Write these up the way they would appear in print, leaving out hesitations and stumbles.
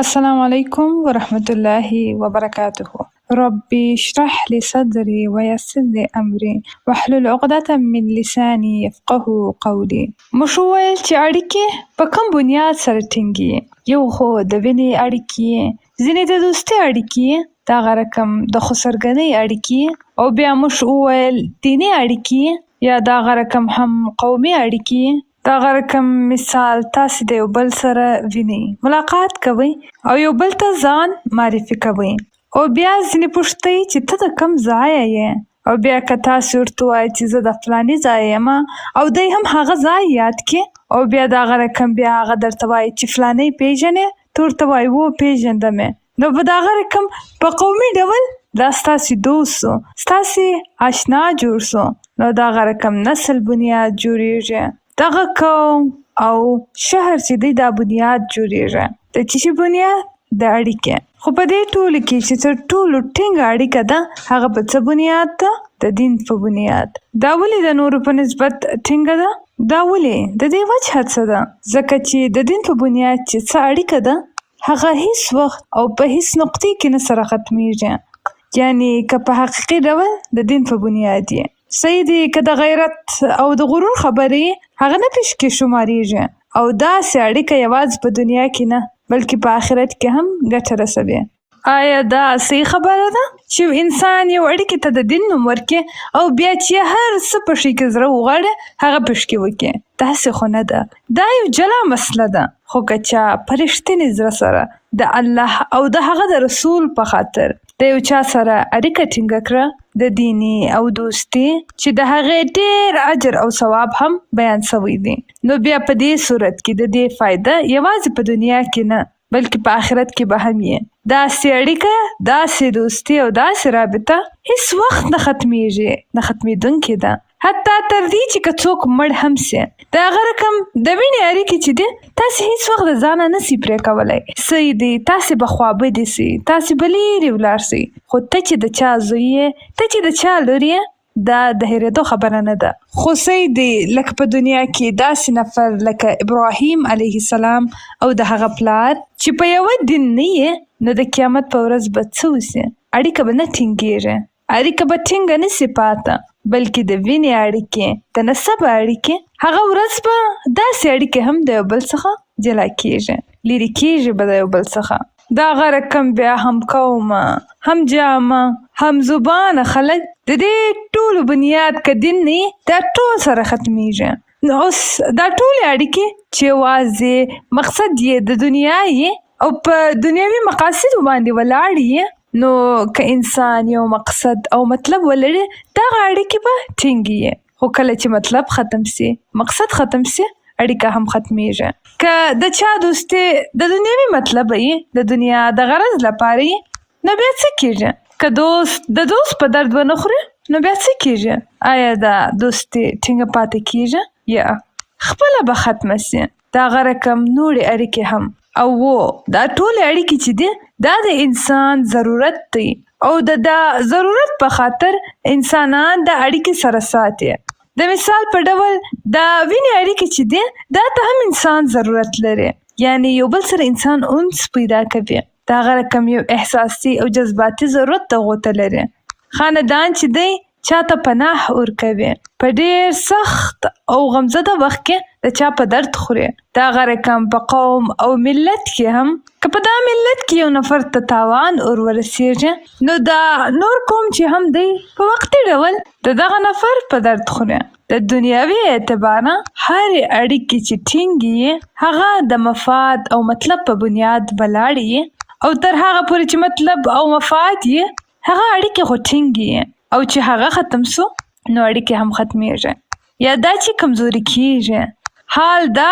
السلام علیکم ورحمة الله وبرکاته. ربي اشرح لي صدري ويسر لي امري واحلل عقدة من لساني يفقه قولي. موږ وویل چې اړیکې په کوم بنیاد سره ټینګې؟ یو خو د وینې اړیکې، ځینې د دوستۍ اړیکې، دغه رقم د خسرګنۍ اړیکې، او بیا موږ وویل دیني اړیکې یا دغه رقم هم قومي اړیکې. دغه رقم مثال تاسې د یو بل سره وینئ، ملاقات کوئ او یو بل ته ځان معرفي کوئ، او بیا ځینې پوښتئ چې ته د کوم ځایه یې، او بیا که تاسې ورته ووایئ چې زه د فلاني ځای یم او دی هم هغه ځای یاد کړي، او بیا دغه رقم بیا هغه درته وایي چې فلانی پېژنې، ته ورته وایې هو پېژندم یې. نو په دغه رقم په قومي ډول دا ستاسې دوست سو، ستاسې اشنا جوړ سو، نو دغه رقم نسل بنیاد جوړیږي. دغه قوم او شهر چې دی دا بنیاد جوړیږي. د چیشي بنیاد؟ د اړیکې. خو په دې ټولو کې چې تر ټولو ټینګه اړیکه ده هغه په څه بنیاد ده؟ د دین په بنیاد. دا ولې د نورو په نسبت ټینګه ده؟ دا ولې؟ د دې وجهه څه ده؟ ځکه چې د دین په بنیاد چې څه اړیکه ده هغه هیڅ وخت او په هیڅ نقطې کې نه سره ختمیږي. یعنې که په حقیقي ډول د دین په بنیاد یې. صحیح دی که د غیرت او د غرور خبرې هغه نه پشکې شماریږي، او داسې اړیکه یوازې په دنیا کې نه بلکې په آخرت کې هم ګټه رسوي. آیا دا صحیح خبره ده چې یو انسان یو اړیکې ته د دین نوم ورکړي او بیا چې هر څه پکې کې زړه وغواړي هغه پکې وکړي؟ داسې خو نه ده، دا یو جلا مسله ده. خو که چا په رښتیني زړه سره د الله او د هغه د رسول په خاطر د یو چا سره اړیکه ټینګه کړه، د دیني او دوستي چې د هغې ډېر اجر او ثواب هم بیان شوی دی، نو بیا په دې صورت کې د دې فایده یوازې په دنیا کې نه بلکې په آخرت کې به هم یې. داسې اړیکه، داسې دوستي او داسې رابطه هیڅ وخت نه ختمیږي، نه ختمېدونکې ده، حتی تر دې چې که څوک مړ هم سي د هغه رقم د وینې اړیکې چې دي تاسې هیڅ وخت د ځانه نه سئ پرې کولی. صحیح دی تاسې به خوابدي سئ، تاسې به لیرې ولاړ سئ، خو ته چې د چا زوی یې، ته چې د چا لور یې، دا د هېرېدو خبره نه ده. خو صحیح دی لکه په دنیا کې داسې نفر لکه ابراهیم علیه السلام او د هغه پلار چې په یوه دین نه یې، نو د قیامت په ورځ به څه وسي؟ اړیکه به نه ټینګېږي، اړیکه به ټینګه نه سي پاته، بلکې د وینې اړیکې، د نسب اړیکې، هغه ورځ به داسې اړیکې هم د یو بل څخه جلا کېږي، لیرې کېږي به د یو بل څخه. دغه رقم بیا هم قومه، هم جامه، هم زبانه خلک د دې ټولو بنیاد که دین نه وي دا ټول سره ختمیږي. نو اوس دا ټولې اړیکې چې یوازې مقصد یې د دنیا یې او په دنیوي مقاصدو باندې ولاړ یې، نو که انسان یو مقصد او مطلب ولري دغه اړیکې به ټینګې یې، خو کله چې مطلب ختم سي، مقصد ختم سي، اړیکه هم ختمیږي. که د چا دوستي د دنیوي مطلب یې، د دنیا د غرض لپاره یې، نو بیا څه کیږي؟ که دوست د دوست په درد ونه خوري نو بیا څه کیږي؟ آیا دا دوستي ټینګه پاتې کیږي؟ یا خپله به ختمه سي. دغه رقم نورې اړیکې هم. او وو دا ټولې اړیکې چې دي دا د انسان ضرورت دی، او د دا ضرورت په خاطر انسانان دا اړیکې سره ساتي. د مثال په ډول دا وینې اړیکې چې دي دا ته هم انسان ضرورت لري، یعنې یو بل سره انسان انس پیدا کوي. دغه رقم یو احساسي او جذباتي ضرورت دغو ته لري. خاندان چې دی چاته پناه ورکوي، په ډېر سخت او غمزده وخت کې د چا په درد خوري. دغه رقم په قوم او ملت کې هم که په دا ملت کې یو نفر ته تاوان ور ورسېږي، نو دا نور قوم چې هم دی په وقتي ډول د دغه نفر په درد خوري. د دنیوي اعتباره هرې اړیکې چې ټینګې یې هغه د مفاد او مطلب په بنیاد ولاړې یې، او تر هغه پورې چې مطلب او مفاد یې هغه اړیکې خو ټینګې یې، او چې هغه ختم سو نو اړیکې هم ختمیږي، یا دا چې کمزوري کیږي. حال دا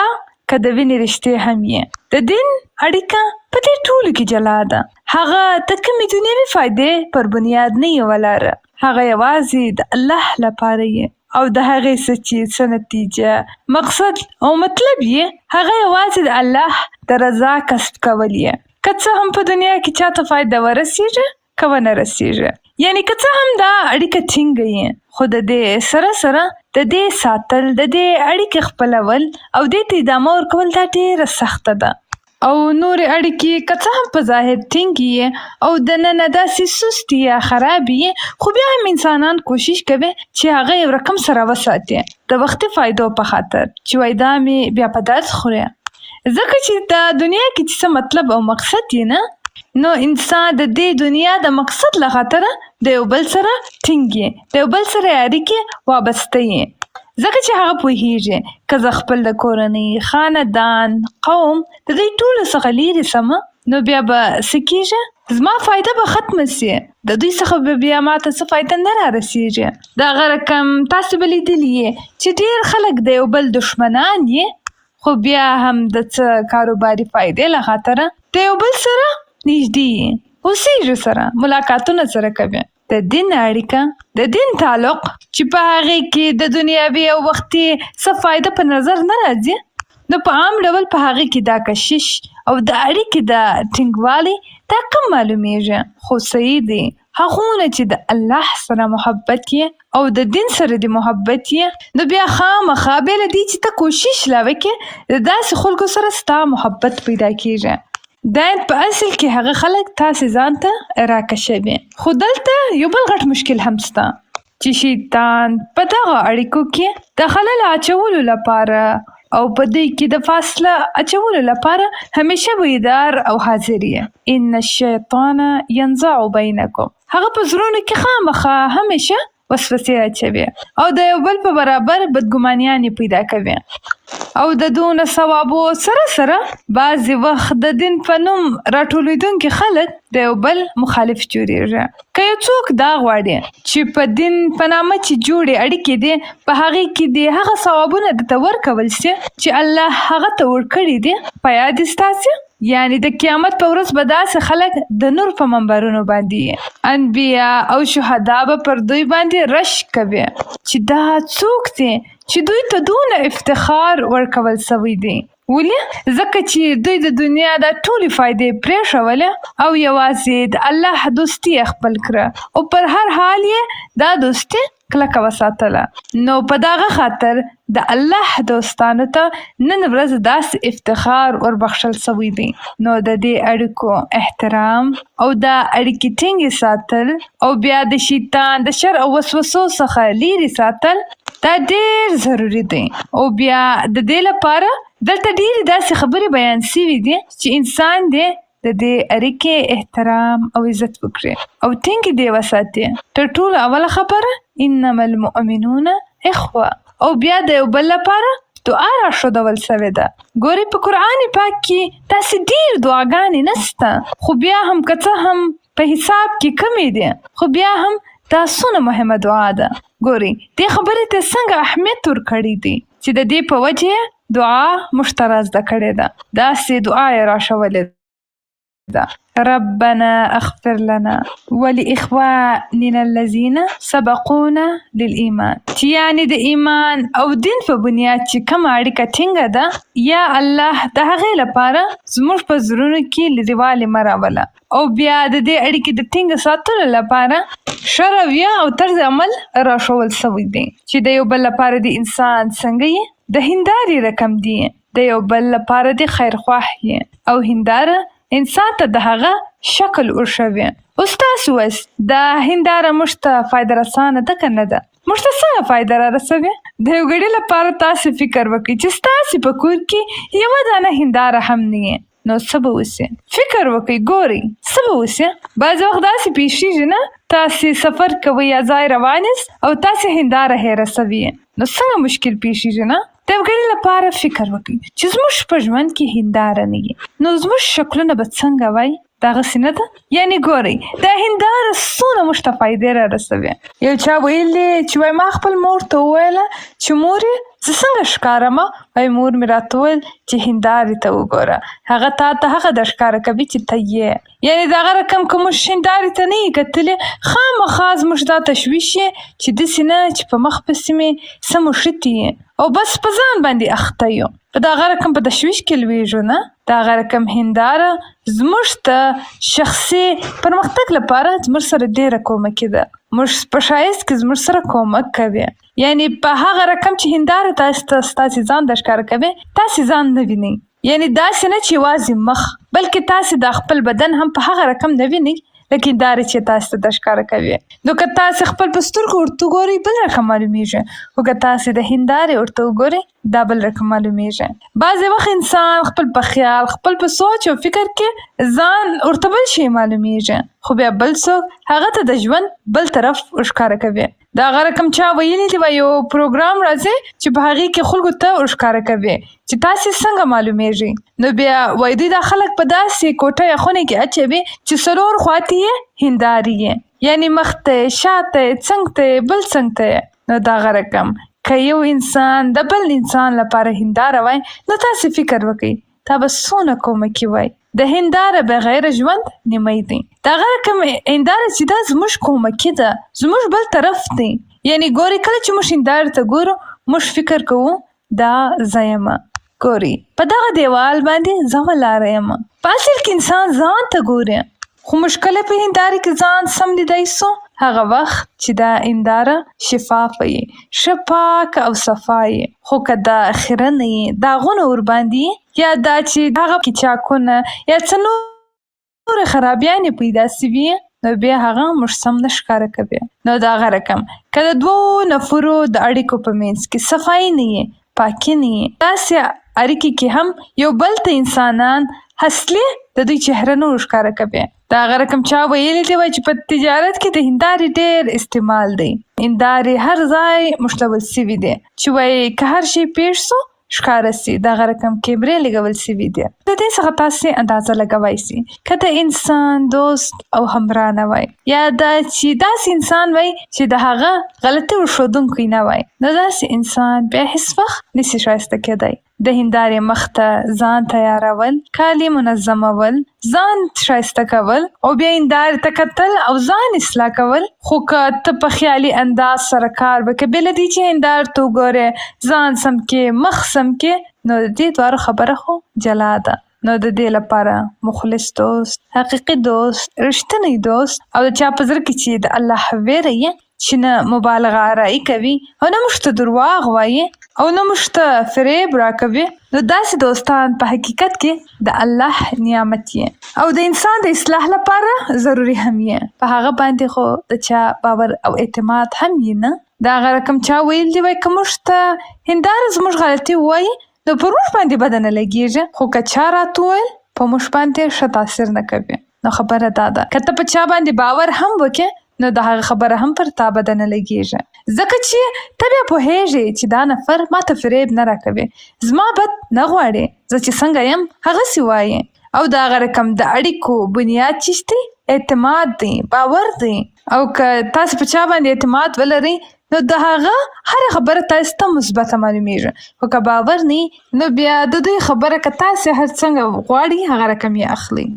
که د وینې رشتې هم یې. د دین اړیکه په دې ټولو کې جلا ده، هغه د کومې دنیوي فایدې پر بنیاد نه یې ولاړه، هغه یوازې د الله لپاره یې، او د هغې څه چې څه نتیجه، مقصد او مطلب یې هغه یوازې د الله د رضا کسب کول یې. که څه هم په دنیا کې چاته فایده ورسیږي که ونه رسیږي، یعنې که څه هم دا اړیکه ټینګه یې، خو د دې سره سره د دې ساتل، د دې اړیکې خپلول او دې ته ادامه ورکول دا ډېره سخته ده. او نورې اړیکې که څه هم په ظاهر ټینګې یې او دننه داسې سستې یا خرابې یې، خو بیا هم انسانان کوشش کوي چې هغه یو رقم سره وساتي د وختي فایدو په خاطر، چې وایي دا مې بیا په درد خوري. ځکه چې دا دنیا کې چې څه مطلب او مقصد یې نه، نو انسان د دې دنیا د مقصد له خاطره د یو بل سره ټینګ یې، د یو بل سره اړیکې وابسته یې. ځکه چې هغه پوهیږي که زه خپل د کورنۍ، خاندان، قوم د دوی ټولو څخه لیرې سم، نو بیا به څه کیږي؟ زما فایده به ختمه سي، د دوی څخه به بیا ماته څه فایده نه رارسیږي. دغه رقم تاسو به لیدلي یې چې ډېر خلک د یو بل دښمنان یې، خو بیا هم د څه کاروباري فایدې له خاطره د یو بل سره نږدې یې، اوسیږي سره، ملاقاتونه سره کوي. د دین اړیکه، د دین تعلق چې په هغې کې د دنیاوي او وختي څه فایده په نظر نه راځي، نو په عام ډول په هغې کې دا کشش او د اړیکې د ټینګوالی دا کم معلومیږي. خو صحیح دی، هغونه چې د الله سره محبت یې او د دین سره دې محبت یې، نو بیا خامخا بې له دې چې ته کوشش لا وکړې د داسې خلکو سره ستا محبت پیدا کیږي. دا په اصل کې هغه خلک تاسې ځان ته راکشوي. خو دلته یو بل غټ مشکل هم سته چې شیطان په دغه اړیکو کې د خلل اچولو لپاره او په دوی کې د فاصله اچولو لپاره همیشه بیدار او حاضر یې. ان الشیطان ینزع بینکم، هغه په زړونو کې خامخا همیشه وسوسې اچوي او د یو بل په برابر بدګمانیانې پیدا کوي. او د دونه ثوابو سره سره بعضې وخت د دین په نوم راټولېدونکي خلک د یو بل مخالف جوړیږي. که یو څوک دا غواړي چې په دین په نامه چې جوړې اړیکې دي په هغې کې دې هغه ثوابونه درته ورکول شي چې الله هغه ته ورکړي دي، په یاد دي ستاسې؟ یعنی د قیامت په ورځ به داسې خلک د نور په منبرونو باندې یې، انبیا او شهدا به پر دوی باندې رشک کوي چې دا څوک دي چې دوی ته دونه افتخار ورکول شوی دی. ولې؟ ځکه چې دوی د دنیا دا ټولې فایدې پرېښولې او یوازې د الله دوستي یې خپل کړه او پر هر حال یې دا دوستي کلکه وساتله. نو په دغه خاطر د الله دوستانو ته نن ورځ داسې افتخار وربخښل شوی دی. نو د دې اړیکو احترام او دا اړیکې ټینګې ساتل او بیا د شیطان د شر او وسوسو څخه لیرې ساتل دا ډېر ضروري دی. او بیا د دې لپاره دلته ډېرې داسې خبرې بیان شوې دي چې انسان دې د دې اړیکې احترام او عزت وکړي او ټینګې دې وساتي. تر ټولو اوله خبره انما المؤمنون اخوه، او بیا د یو بل لپاره دعا راښودول شوې ده. ګورئ په قرآن پاک کې داسې ډېر دعاګانې نشته، خو بیا هم که څه هم په حساب کې کمې دي، خو بیا هم دا څونه مهمه دعا ده. ګورئ دې خبرې ته څنګه اهمیت ورکړی دی چې د دې په وجه یې دعا موږ ته را زده کړې ده، داسې دعا یې راښولې ده: ربنا اغفر لنا ولإخواننا الذين سبقونا للإيمان، چې یعنې د ایمان او دین په بنیاد چې کومه اړیکه ټینګه ده، یا الله د هغې لپاره زموږ په زړونو کې لرېوالی مه راوله. او بیا د دې اړیکې د ټینګ ساتلو لپاره ښه رویه او طرز عمل راښوول شوی دی چې د یو بل لپاره د انسان څنګه یې د هندارې رقم دي، د یو بل لپاره دې خیرخواه یې او هنداره انسان ته د هغه شکل ورښوي. اوس تاسو وایاست دا هنداره موږ ته فایده رسانه ده که نه ده؟ موږ ته څنګه فایده را رسوي؟ د یو ګړي لپاره تاسو فکر وکړئ چې ستاسې په کور کې یوه دانه هنداره هم نه وي، نو څه به وسي؟ فکر وکړئ، ګورئ څه به وسي؟ بعضې وخت داسې پېښېږي نه، تاسې سفر کوئ یا ځای روان یاست او تاسې هنداره هېره سوې، نو څنګه مشکل پېښېږي نه؟ د یو ګړي لپاره فکر وکړئ چې زموږ په ژوند کې هنداره نه وي، نو زموږ شکلونه به څنګه وای؟ دغسې نه ده؟ یعنې ګورئ دا هنداره څونه موږ ته فایدې را رسوي. یو چا ویلي چې وای ما خپل مور ته وویله چې مورې زه څنګه ښکارم؟ وای مور مې راته وویل چې هندارې ته وګوره، هغه تا ته هغه در ښکاره کوي چې ته یې. یعنې دغه رقم که موږ هندارې ته نه یې کتلي، خامخا زموږ دا تشویش یې چې داسې نه چې په مخ پسې مې څه موښتي یې او بس په ځان باندې اخته یو، په دغه رقم په تشویش کې لویږو نه. دغه رقم هنداره زموږ ته شخصي پرمختګ لپاره زموږ سره ډېره کومکي ده، موږ په ښایست کې زموږ سره کومک کوي. یعنې په هغه رقم چې هنداره تاسو ته ستاسې ځان در ښکاره کوي، تاسې ځان نه وینئ. یعنې داسې نه چې یوازې مخ، بلکې تاسې دا خپل بدن هم په هغه رقم نه وینئ لکه هندارې چې تاسې ته درښکاره کوي. نو که تاسې خپل په سترګو ورته وګورئ بل رقم معلومیږي، خو که تاسې د هندارې ورته وګورئ دا بل رقم معلومیږي. بعضې وخت انسان خپل په خیال، خپل په سوچ او فکر کې ځان ورته بل شی معلومیږي، خو بیا بل څوک هغه ته د ژوند بل طرف ورښکاره کوي. دا هغه رقم چا ویلي دي، وایي یو پروګرام راځي چې په هغې کې خلکو ته ورښکاره کوي چې تاسې څنګه معلومیږئ. نو بیا وایي دوی دا خلک په داسې کوټه یا خونه کې اچوي چې څلور خواته یې هندارې یې، یعنې مخ ته یې، شاته یې، څنګ ته یې، بل څنګ ته یې. نو دغه رقم که یو انسان د بل انسان لپاره هنداره وای، نو تاسې فکر وکړئ دا به څونه کومکي وای. د هنداره بغیر ژوند نیمه دی. دغه رقم هنداره چې دا زموږ کومکي ده، زموږ بل طرف دی. یعنې ګورئ کله چې موږ هندارې ته ګورو، موږ فکر کوو دا زه یم، ګورئ په دغه دیوال باندې زه ولاړه یم. په اصل کې انسان ځان ته ګوري، خو موږ کله په هنداره کې ځان سم لیدای شو؟ هغه وخت چې دا هنداره شفافه وي، ښه پاکه او صفا وي. خو که دا خیرنه وي، داغونه ورباندې وي، یا دا چې هغه کې چاکونه یا څه نورې خرابیانې پیدا شوي، نو بیا هغه موږ سم نه ښکاره کوي. نو دغه رقم که د دوو نفرو د اړیکو په منځ کې صفایي نه وي، پاکي نه وي، داسې اړیکې کې هم یو بل ته انسانان اصلي د دوی چهره نه ورښکاره کوي. دا هغه رقم چا ویلي دي، وایي چې په تجارت کې د هندارې ډېر استعمال دی. هندارې هر ځای مښلول شوي دي چې وایي که هر شی پېښ شو ښکاره شي. دغه رقم کیمرې لګول شوي دي. د دې څخه تاسې اندازه لګوای شئ که د انسان دوست او همراه نه وای، یا دا چې داسې انسان وای چې د هغه غلطي ورښودونکی نه وای، نو داسې انسان بیا هیڅ وخت نشي ښایسته کېدای. د هندارې مخ ته ځان تیارول، کالي منظمول، ځان ښایسته کول او بیا هندارې ته کتل او ځان اصلاح کول. خو که ته په خیالي انداز سره کار وکړې، بې له دې چې هندارې ته وګورې، ځان سم کړې، مخ سم کړې، نو د دې دواړو خبره خو جلا ده. نو د دې لپاره مخلص دوست، حقیقي دوست، رښتینی دوست او د چا په زړه کې چې د الله ویره وي، چې نه مبالغه آرایي کوي او نه موږ ته درواغ وایي او نه موږ ته فریب راکوي، نو داسې دوستان په حقیقت کې د الله نعمت یې او د انسان د اصلاح لپاره ضروري هم یې. په هغه باندې خو د چا باور او اعتماد هم یې نه. دا هغه رقم چا ویلي دي، وایي که موږ ته هنداره زموږ غلطي ووایي، نو پر موږ باندې بده نه لګېږي، خو که چا راته وویل په موږ باندې ښه تاثیر نه کوي. نو خبره دا ده که ته په چا باندې باور هم وکړې، نو د هغه خبره هم پر تا بده نه لګېږي، ځکه چې ته بیا پوهېږې چې دا نفر ما ته فریب نه راکوي، زما بد نه غواړي، زه چې څنګه یم هغسې وایي. او د هغه رقم د اړیکو بنیاد چې دی اعتماد دی، باور دی. او که تاسې په چا باندې اعتماد ولرئ، نو د هغه هره خبره تاسې ته مثبته معلومیږي، خو که باور نه وي، نو بیا د دوی خبره که تاسې هر څنګه غواړئ هغه رقم یې اخلئ.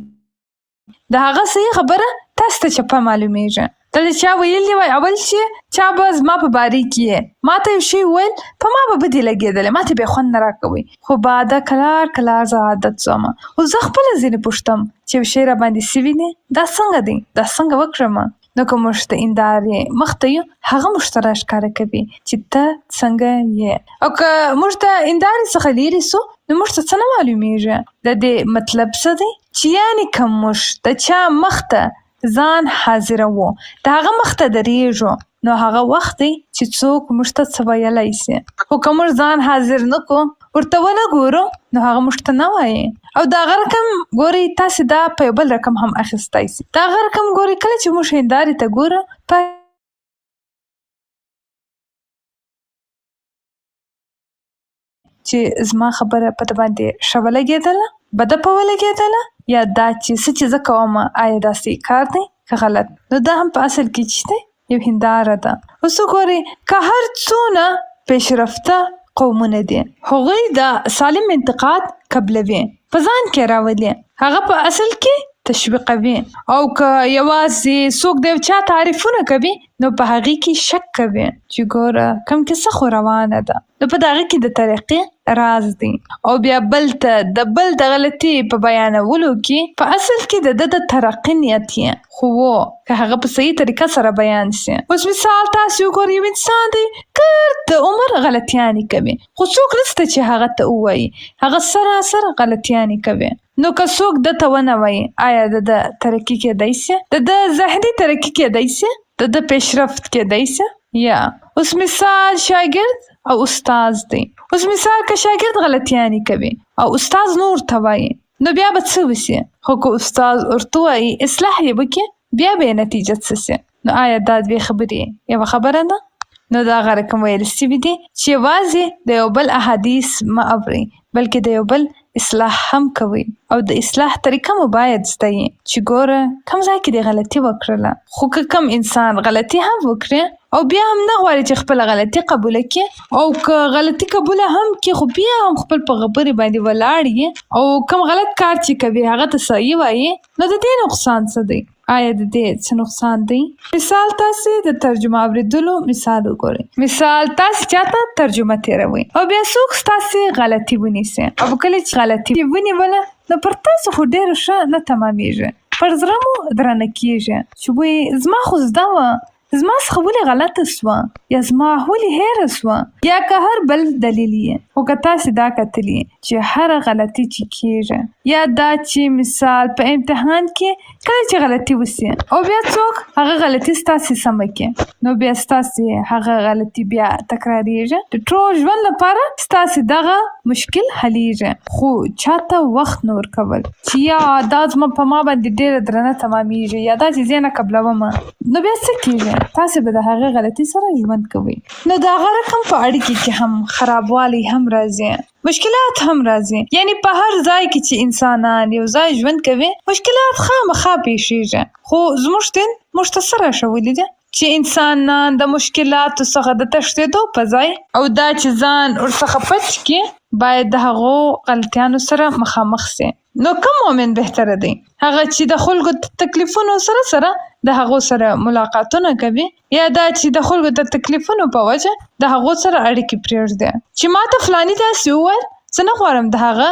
د هغه صحیح خبره تاسې ته چپه معلومیږي. دلته چا ویلي وای اول چې چا به زما په باره کې ما ته یو شی وویل، په ما به بدې لګېدلې، ما ته بیا خوند نه راکوي، خو بعده کلار کلار زه عادت شوم. خو زه خپله ځینې پوښتم چې یو شی راباندې شوي دي، دا څنګه دی، دا څنګه وکړم؟ نو که موږ د هندارې مخ ته یو، هغه موږ ته راښکاره کوي چې ته څنګه یې، او که موږ د هندارې څخه لیرې شو، نو موږ ته څه نه معلومیږي. د دې مطلب څه دی؟ چې یعنې که موږ د چا مخ ته ځان حاضروو، د هغه مخ ته درېږو، نو هغه وخت دی چې څوک موږ ته څه ویلی شي. خو که موږ ځان حاضر نه کړو، ورته ونه ګورو، نو هغه موږ ته نه وایي. او د هغه رقم ګورئ تاسې دا په یو بل رقم هم اخیستی شئ. د هغه رقم ګورئ کله چې موږ هندارې ته ګورو، په چې زما خبره په ده باندې ښه ولګېدله، بده په ولګېدله، یا دا چې څه چې زه کوم آیا دا صحیح کار دی که غلط. نو دا هم په اصل کې چې دی یو هنداره ده. اوس وګورئ که هر څونه پیشرفته قومونه دي، هغوی د سالم انتقاد قبلوي، په ځان کې راولي، هغه په اصل کې تشویقوي. او که یوازې څوک د یو چا تعریفونه کوي، نو په هغې کې شک کوي چې ګوره کوم کیسه خو روانه ده، نو په دغه کې د ترقي راز دی او بیا بل ته د بل د غلطي په بیانولو کې په اصل کې د ده د ترقي نیت یې خو وو که هغه په صحیح طریقه سره بیان شي. اوس مثال تاسې وګورئ، یو انسان دی ګرد د عمر غلطیانې کوي خو څوک نشته چې هغه ته ووایي هغه سراسر غلطیانې کوي. نو که څوک ده ته ونه وایي آیا د ده ترقي کېدای شي؟ د ده ذهني ترقي کېدای شي؟ د ده پیشرفت کېدای شي؟ یا اوس مثال شاګرد او استاد دی. اوس مثال که شاګرد غلطیانې کوي او استاد نه ورته وایي نو بیا به څه وشي؟ خو که استاد ورته وایي اصلاح یې وکړي بیا به یې نتیجه څه شي؟ نو آیا دا دوې خبرې یوه خبره ده؟ نو دغه رقم ویل شوي دي چې یوازې د یو بل احادیث مه اورئ بلکې د یو بل اصلاح هم کوئ او د اصلاح طریقه مو باید زده وي چې ګوره کوم ځای کې دې غلطي وکړله. خو که کوم انسان غلطي هم وکړي او بیا هم نه غواړي چې خپله غلطي قبوله کړي او که غلطي قبوله هم کړي خو بیا هم خپل په خبرې باندې ولاړ وي او کوم غلط کار چې کوي هغه ته صحیح وایي نو د دې نقصان څه دی؟ آیا د دې څه نقصان دی؟ مثال تاسې د ترجمه اورېدلو مثال وګورئ. مثال تاسې چاته ترجمه تېروئ او بیا څوک ستاسې غلطي ونیسي او کله چې غلطي ونیوله نو پر تاسو خو ډېره ښه نه تمامېږي، پر زړه مو درنه کېږي چې وایي زما خو زده وه، زما څخه ولې غلطه شوه یا زما ولې هېره شوه یا که هر بل دلیل یې. خو که تاسې دا کتلي چې هره غلطي چې کېږي یا دا چې مثال په امتحان کې کله چې غلطي وشي او بیا څوک هغه غلطي ستاسې سمه کړي نو بیا ستاسې هغه غلطي بیا تکراریږي، د ټول ژوند لپاره ستاسې دغه مشکل حلیږي. خو چاته وخت نه ورکول چې یا دا زما په ما باندې ډېره درنه تمامیږي یا دا چې زه یې نه قبلوم نو بیا څه کیږي؟ تاسې به د هغې غلطي سره ژوند کوئ. نو د هغه رقم په اړیکې کې هم خرابوالی هم راځي، مشکلات هم راځي. یعنې په هر ځای کې چې انسانان یو ځای ژوند کوي مشکلات خامخا پېښیږي. خو زموږ دین موږ ته څه راښولي دي؟ چې انسانان د مشکلاتو څخه د تښتېدو په ځای او دا چې ځان ورڅخه پټ کړي باید د هغو غلطیانو سره مخامخ شي. نو کوم مؤمن بهتره دی؟ هغه چې د خلکو د تکلیفونو سره سره د هغو سره ملاقاتونه کوي یا دا چې د خلکو د تکلیفونو په وجه د هغو سره اړیکې پرېږدي چې ماته فلاني داسې وویل زه نه غواړم د هغه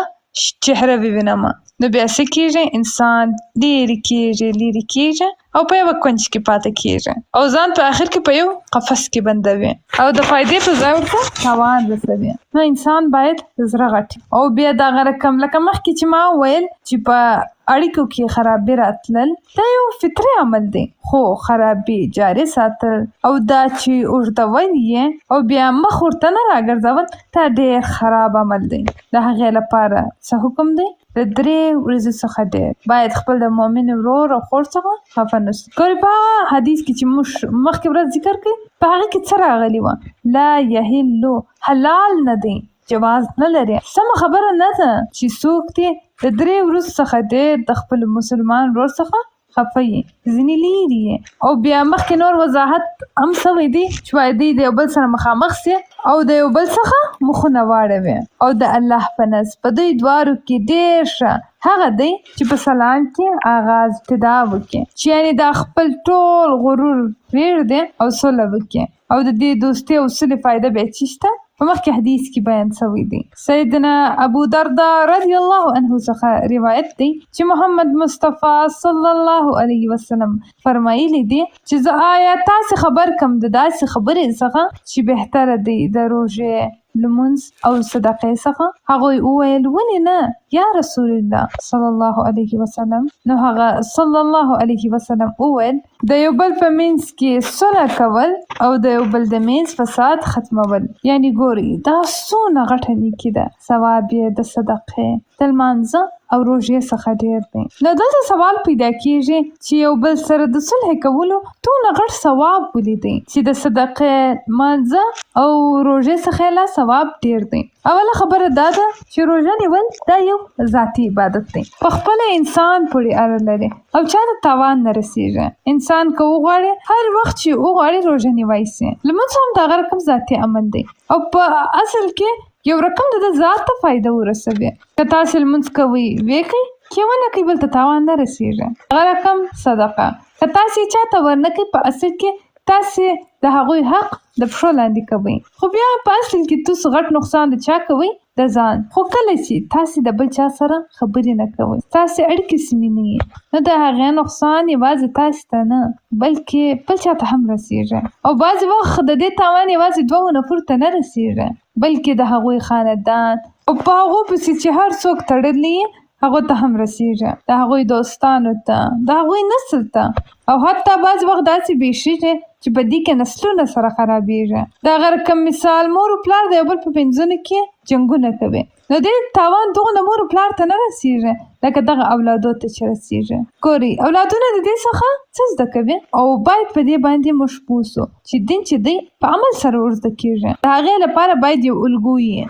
چهره ووینم. نو بیا څه کیږي؟ انسان لیرې کیږي لیرې کیږي او په یوه کونج کې پاتې کیږي او ځان په اخر کې په یو قفس کې بندوي او د فایدې په ځای ورته تاوان رسوي. نو انسان باید زړه غټ او بیا دغه رقم لکه مخکې چې ما وویل چې په اړیکو کې خرابي راتلل دا یو فطري عمل دی، خو خرابي جاري ساتل او دا چې اوږدول یې او بیا مخ ورته نه راګرځول دا ډېر خراب عمل دی. د هغې لپاره څه حکم دی؟ د درې ورځو څخه ډېر باید خپل د مؤمن ورور او خور څخه خفه نه شو. ګورئ په هغه حدیث کې چې موږ مخکې ورځ ذکر کړ په هغه کې څه راغلي وه؟ لا یحل حلال نه دی، جواز نه لري، سمه خبره نه ده چې څوک دې د درې ورځو څخه ډېر د خپل مسلمان ورور څخه خفه یي، ځینې لیرې یي. او بیا مخکې نور وضاحت هم شوی دی چې باید دوی د یو بل سره مخامخ شي او د یو بل څخه مخونه واړوي او د الله په نزد په دوی دواړو کې ډېر ښه هغه دی چې په سلام کې آغاز ابتدا وکړي چې یعنې دا خپل ټول غرور پرېږدي او سوله وکړي او د دې دوستۍ او سولې فایده بیا چیشته په مخکې حدیث کې بیان شوی دی. سیدنا ابو دردا رضی الله عنه څخه روایت دی چې محمد مصطفی صلی الله علیه وسلم فرمایلی دي چې زه آیا تاسې خبر کم د داسې خبرې څخه چې بهتره دی د روژې، لمونځ او صدقې څخه؟ هغوی وویل ولې نه یا رسول الله صلی الله علیه وسلم؟ نو هغه صلی الله علیه وسلم وویل، د یو بل په مینځ کې سوله کول او د یو بل د مینځ فساد ختمول. یعنې ګورئ دا څونه غټه نیکي ده، ثواب یې د صدقې، د لمانځه او روژې څخه ډېر دی. نو دلته سوال پیدا کیږي چې یو بل سره د صلحې کولو دونه غټ ثواب ولې دی چې د صدقې، لمانځه او روژې څخه یې لا ثواب ډېر دی؟ اوله خبره دا ده چې روژه نیول دا یو ذاتي عبادت دی، په خپله انسان پورې اړه لري او چا ته تاوان نه رسیږي. انسان که وغواړي هر وخت چې وغواړي روژه نیوای شي. لمونځ هم د هغه رقم ذاتي عمل دی او په اصل کې یو رقم د ده ذات ته فایده ورسوي. که تاسې لمونځ کوئ ویې کړئ، که یې ونه کړئ بل ته تاوان نه رسیږي. هغه رقم صدقه که تاسې یې چا ته ورنه کړئ په اصل کې تاسې د هغوی حق د پښو لاندې کوئ، خو بیا په اصل کې تاسو غټ نقصان د چا کوئ؟ د ځان. خو کله چې تاسې د بل چا سره خبرې نه کوئ، ستاسې اړیکې سمې نه وي، نو د هغې نقصان یوازې تاسې ته نه، بلکې بل چا ته هم رسېږي. او بعضې وخت د دې تاوان یوازې دوو نفرو ته نه رسېږي، بلکې د هغوی خاندان او په هغو پسې چې هر څوک تړلی وي، هغو ته هم رسېږي، د هغوی دوستانو ته، د هغوی نسل ته، او حتی بعضې وخت داسې پېښېږي چې په دې کې نسلونه سره خرابېږي. دغه رقم مثال مور و پلار د یو بل په منځونو کې جنګونه کوي، نو دې تاوان دغونه مور و پلار ته نه رسېږي لکه دغه اولادو ته چې رسېږي. ګورئ، اولادونه د دې څخه څه زده کوي؟ او باید په دې باندې موږ پوه شو چې دین چې دی په عمل سره ور زده کېږي، د هغې لپاره باید یو الګو وي.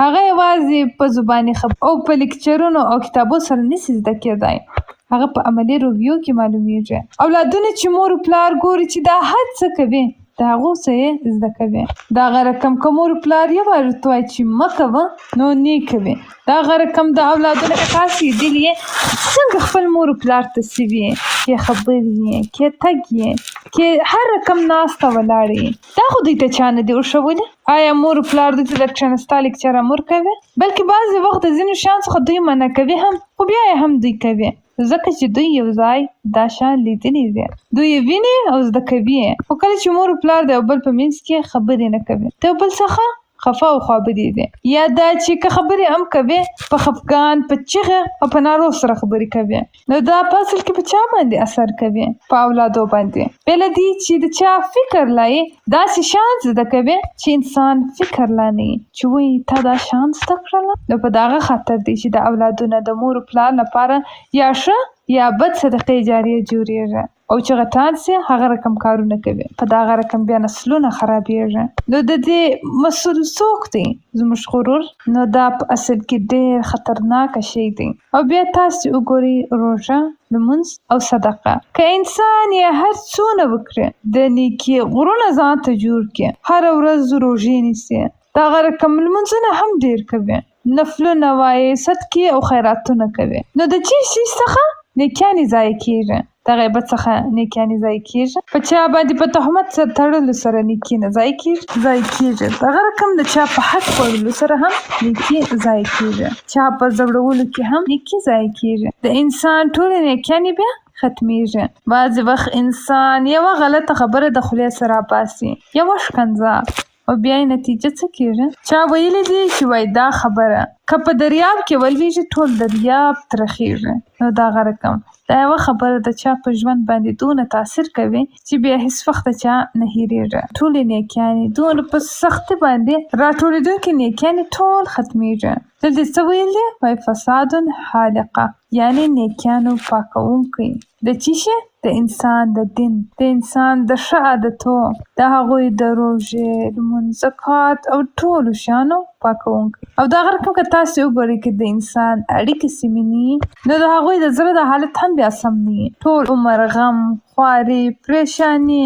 هغه یوازې په زباني خبرو او په لیکچرونو او کتابو سره نشي زده کېدای، هغه په عملي رویو کې معلومېږي. اولادونه چې مور و پلار ګوري چې دا هر څه کوي، د هغو څه یې زده کوي. دغه رقم که مور و پلار یو وار ورته وایي چې مه کوه، نو نې کوي. دغه رقم د اولادونه که تاسې لیدلي یې چې څنګه خپل مور و پلار ته شوي، کې خبرې یې، کې تګ یې، کې هر رقم ناسته ولاړه یې، دا خو دوی ته چا نه دي ورښولي. آیا مور و پلار دوی ته د کښېنستا لیکچر هم ورکوي؟ بلکې بعضې وخت د ځینو شیانو څخه دوی منع کوي هم، خو بیا یې هم دوی کوي، ځکه چې دوی یو ځای دا شیان لیدلي دي، دوی یې ویني او زده کوي یې. خو کله چې مور و پلار د یو بل په منځ کې خبرې نه کوي، د یو بل څخه خفه او خوابدي دي، یا دا چې که خبرې هم کوي، په خفګان، په چیغه او په نارو سره خبرې کوي، نو دا په اصل کې په چا باندې اثر کوي؟ په اولادو باندې. بې له دې چې د چا فکر لا یې داسې شیان زده کوي چې انسان فکر لا نه وي چې وایي تا دا شیان زده کړله. نو په دغه خاطر دی چې د اولادونه د مور و پلار لپاره یا ښه یا بد صدقې جاریې جوړېږي. او چې غټان سي هغه رقم کارونه کوي، په دغه رقم بیا نسلونه خرابیږي. نو د دې مسول څوک دی؟ زموږ غرور. نو دا په اصل کې ډیر خطرناک شی دی. او بیا تاسې وګورئ روژه، لمونځ او صدقه که انسان یې هر څونه وکړي، د نیکي غرونه ځان ته جوړ کړي، هره ورځ روژې نیسي، دغه رقم لمونځونه هم ډیر کوي، نفلونه وایي، صدقې او خیراتونه کوي، نو د چی شي څخه نیکیانې ضایع کیږي؟ د غیبت څخه نیکیانې ضایع کیږي؟ په چا باندې په تهمت سره تړلو سره نیکي نه ضایع کیږي؟ ضایع کیږي. دغه رقم د چا په حق خوړلو سره هم نیکي ضایع کیږي، چا په ځورولو کې هم نیکي ضایع کیږي. د انسان ټولې نیکیانې بیا ختمیږي. بعضې وخت انسان یوه غلطه خبره د خولې څخه راباسي، یوه ښکنځا، او بیا یې نتیجه څه کیږي؟ چا ویلي دي چې وایي دا خبره که په دریاب کې ولویږي ټول دریاب ترخیږي. نو دغه رقم دا یوه خبره د چا په ژوند باندې دونه تاثیر کوي چې بیا هیڅ وخت د چا نه هیریږي. ټولې نیکیانې دونه په سختي باندې راټولیدونکې نیکیانې ټول ختمیږي. دلته څه ویل دي؟ وایي فساد حالقه، یعنې نیکیانو پاکوونکی. د چی شي؟ د انسان د دین، د انسان د ښه عادتو، د هغوی د روژې، لمونځ، زکات او ټولو شیانو پاکوونکی. او دغه رقم که تاسې وګورئ که د انسان اړیکې سمې نه وي، نو د هغوی د زړه د حالت هم بیا سم نه وي. ټول عمر غم، خواري، پریشاني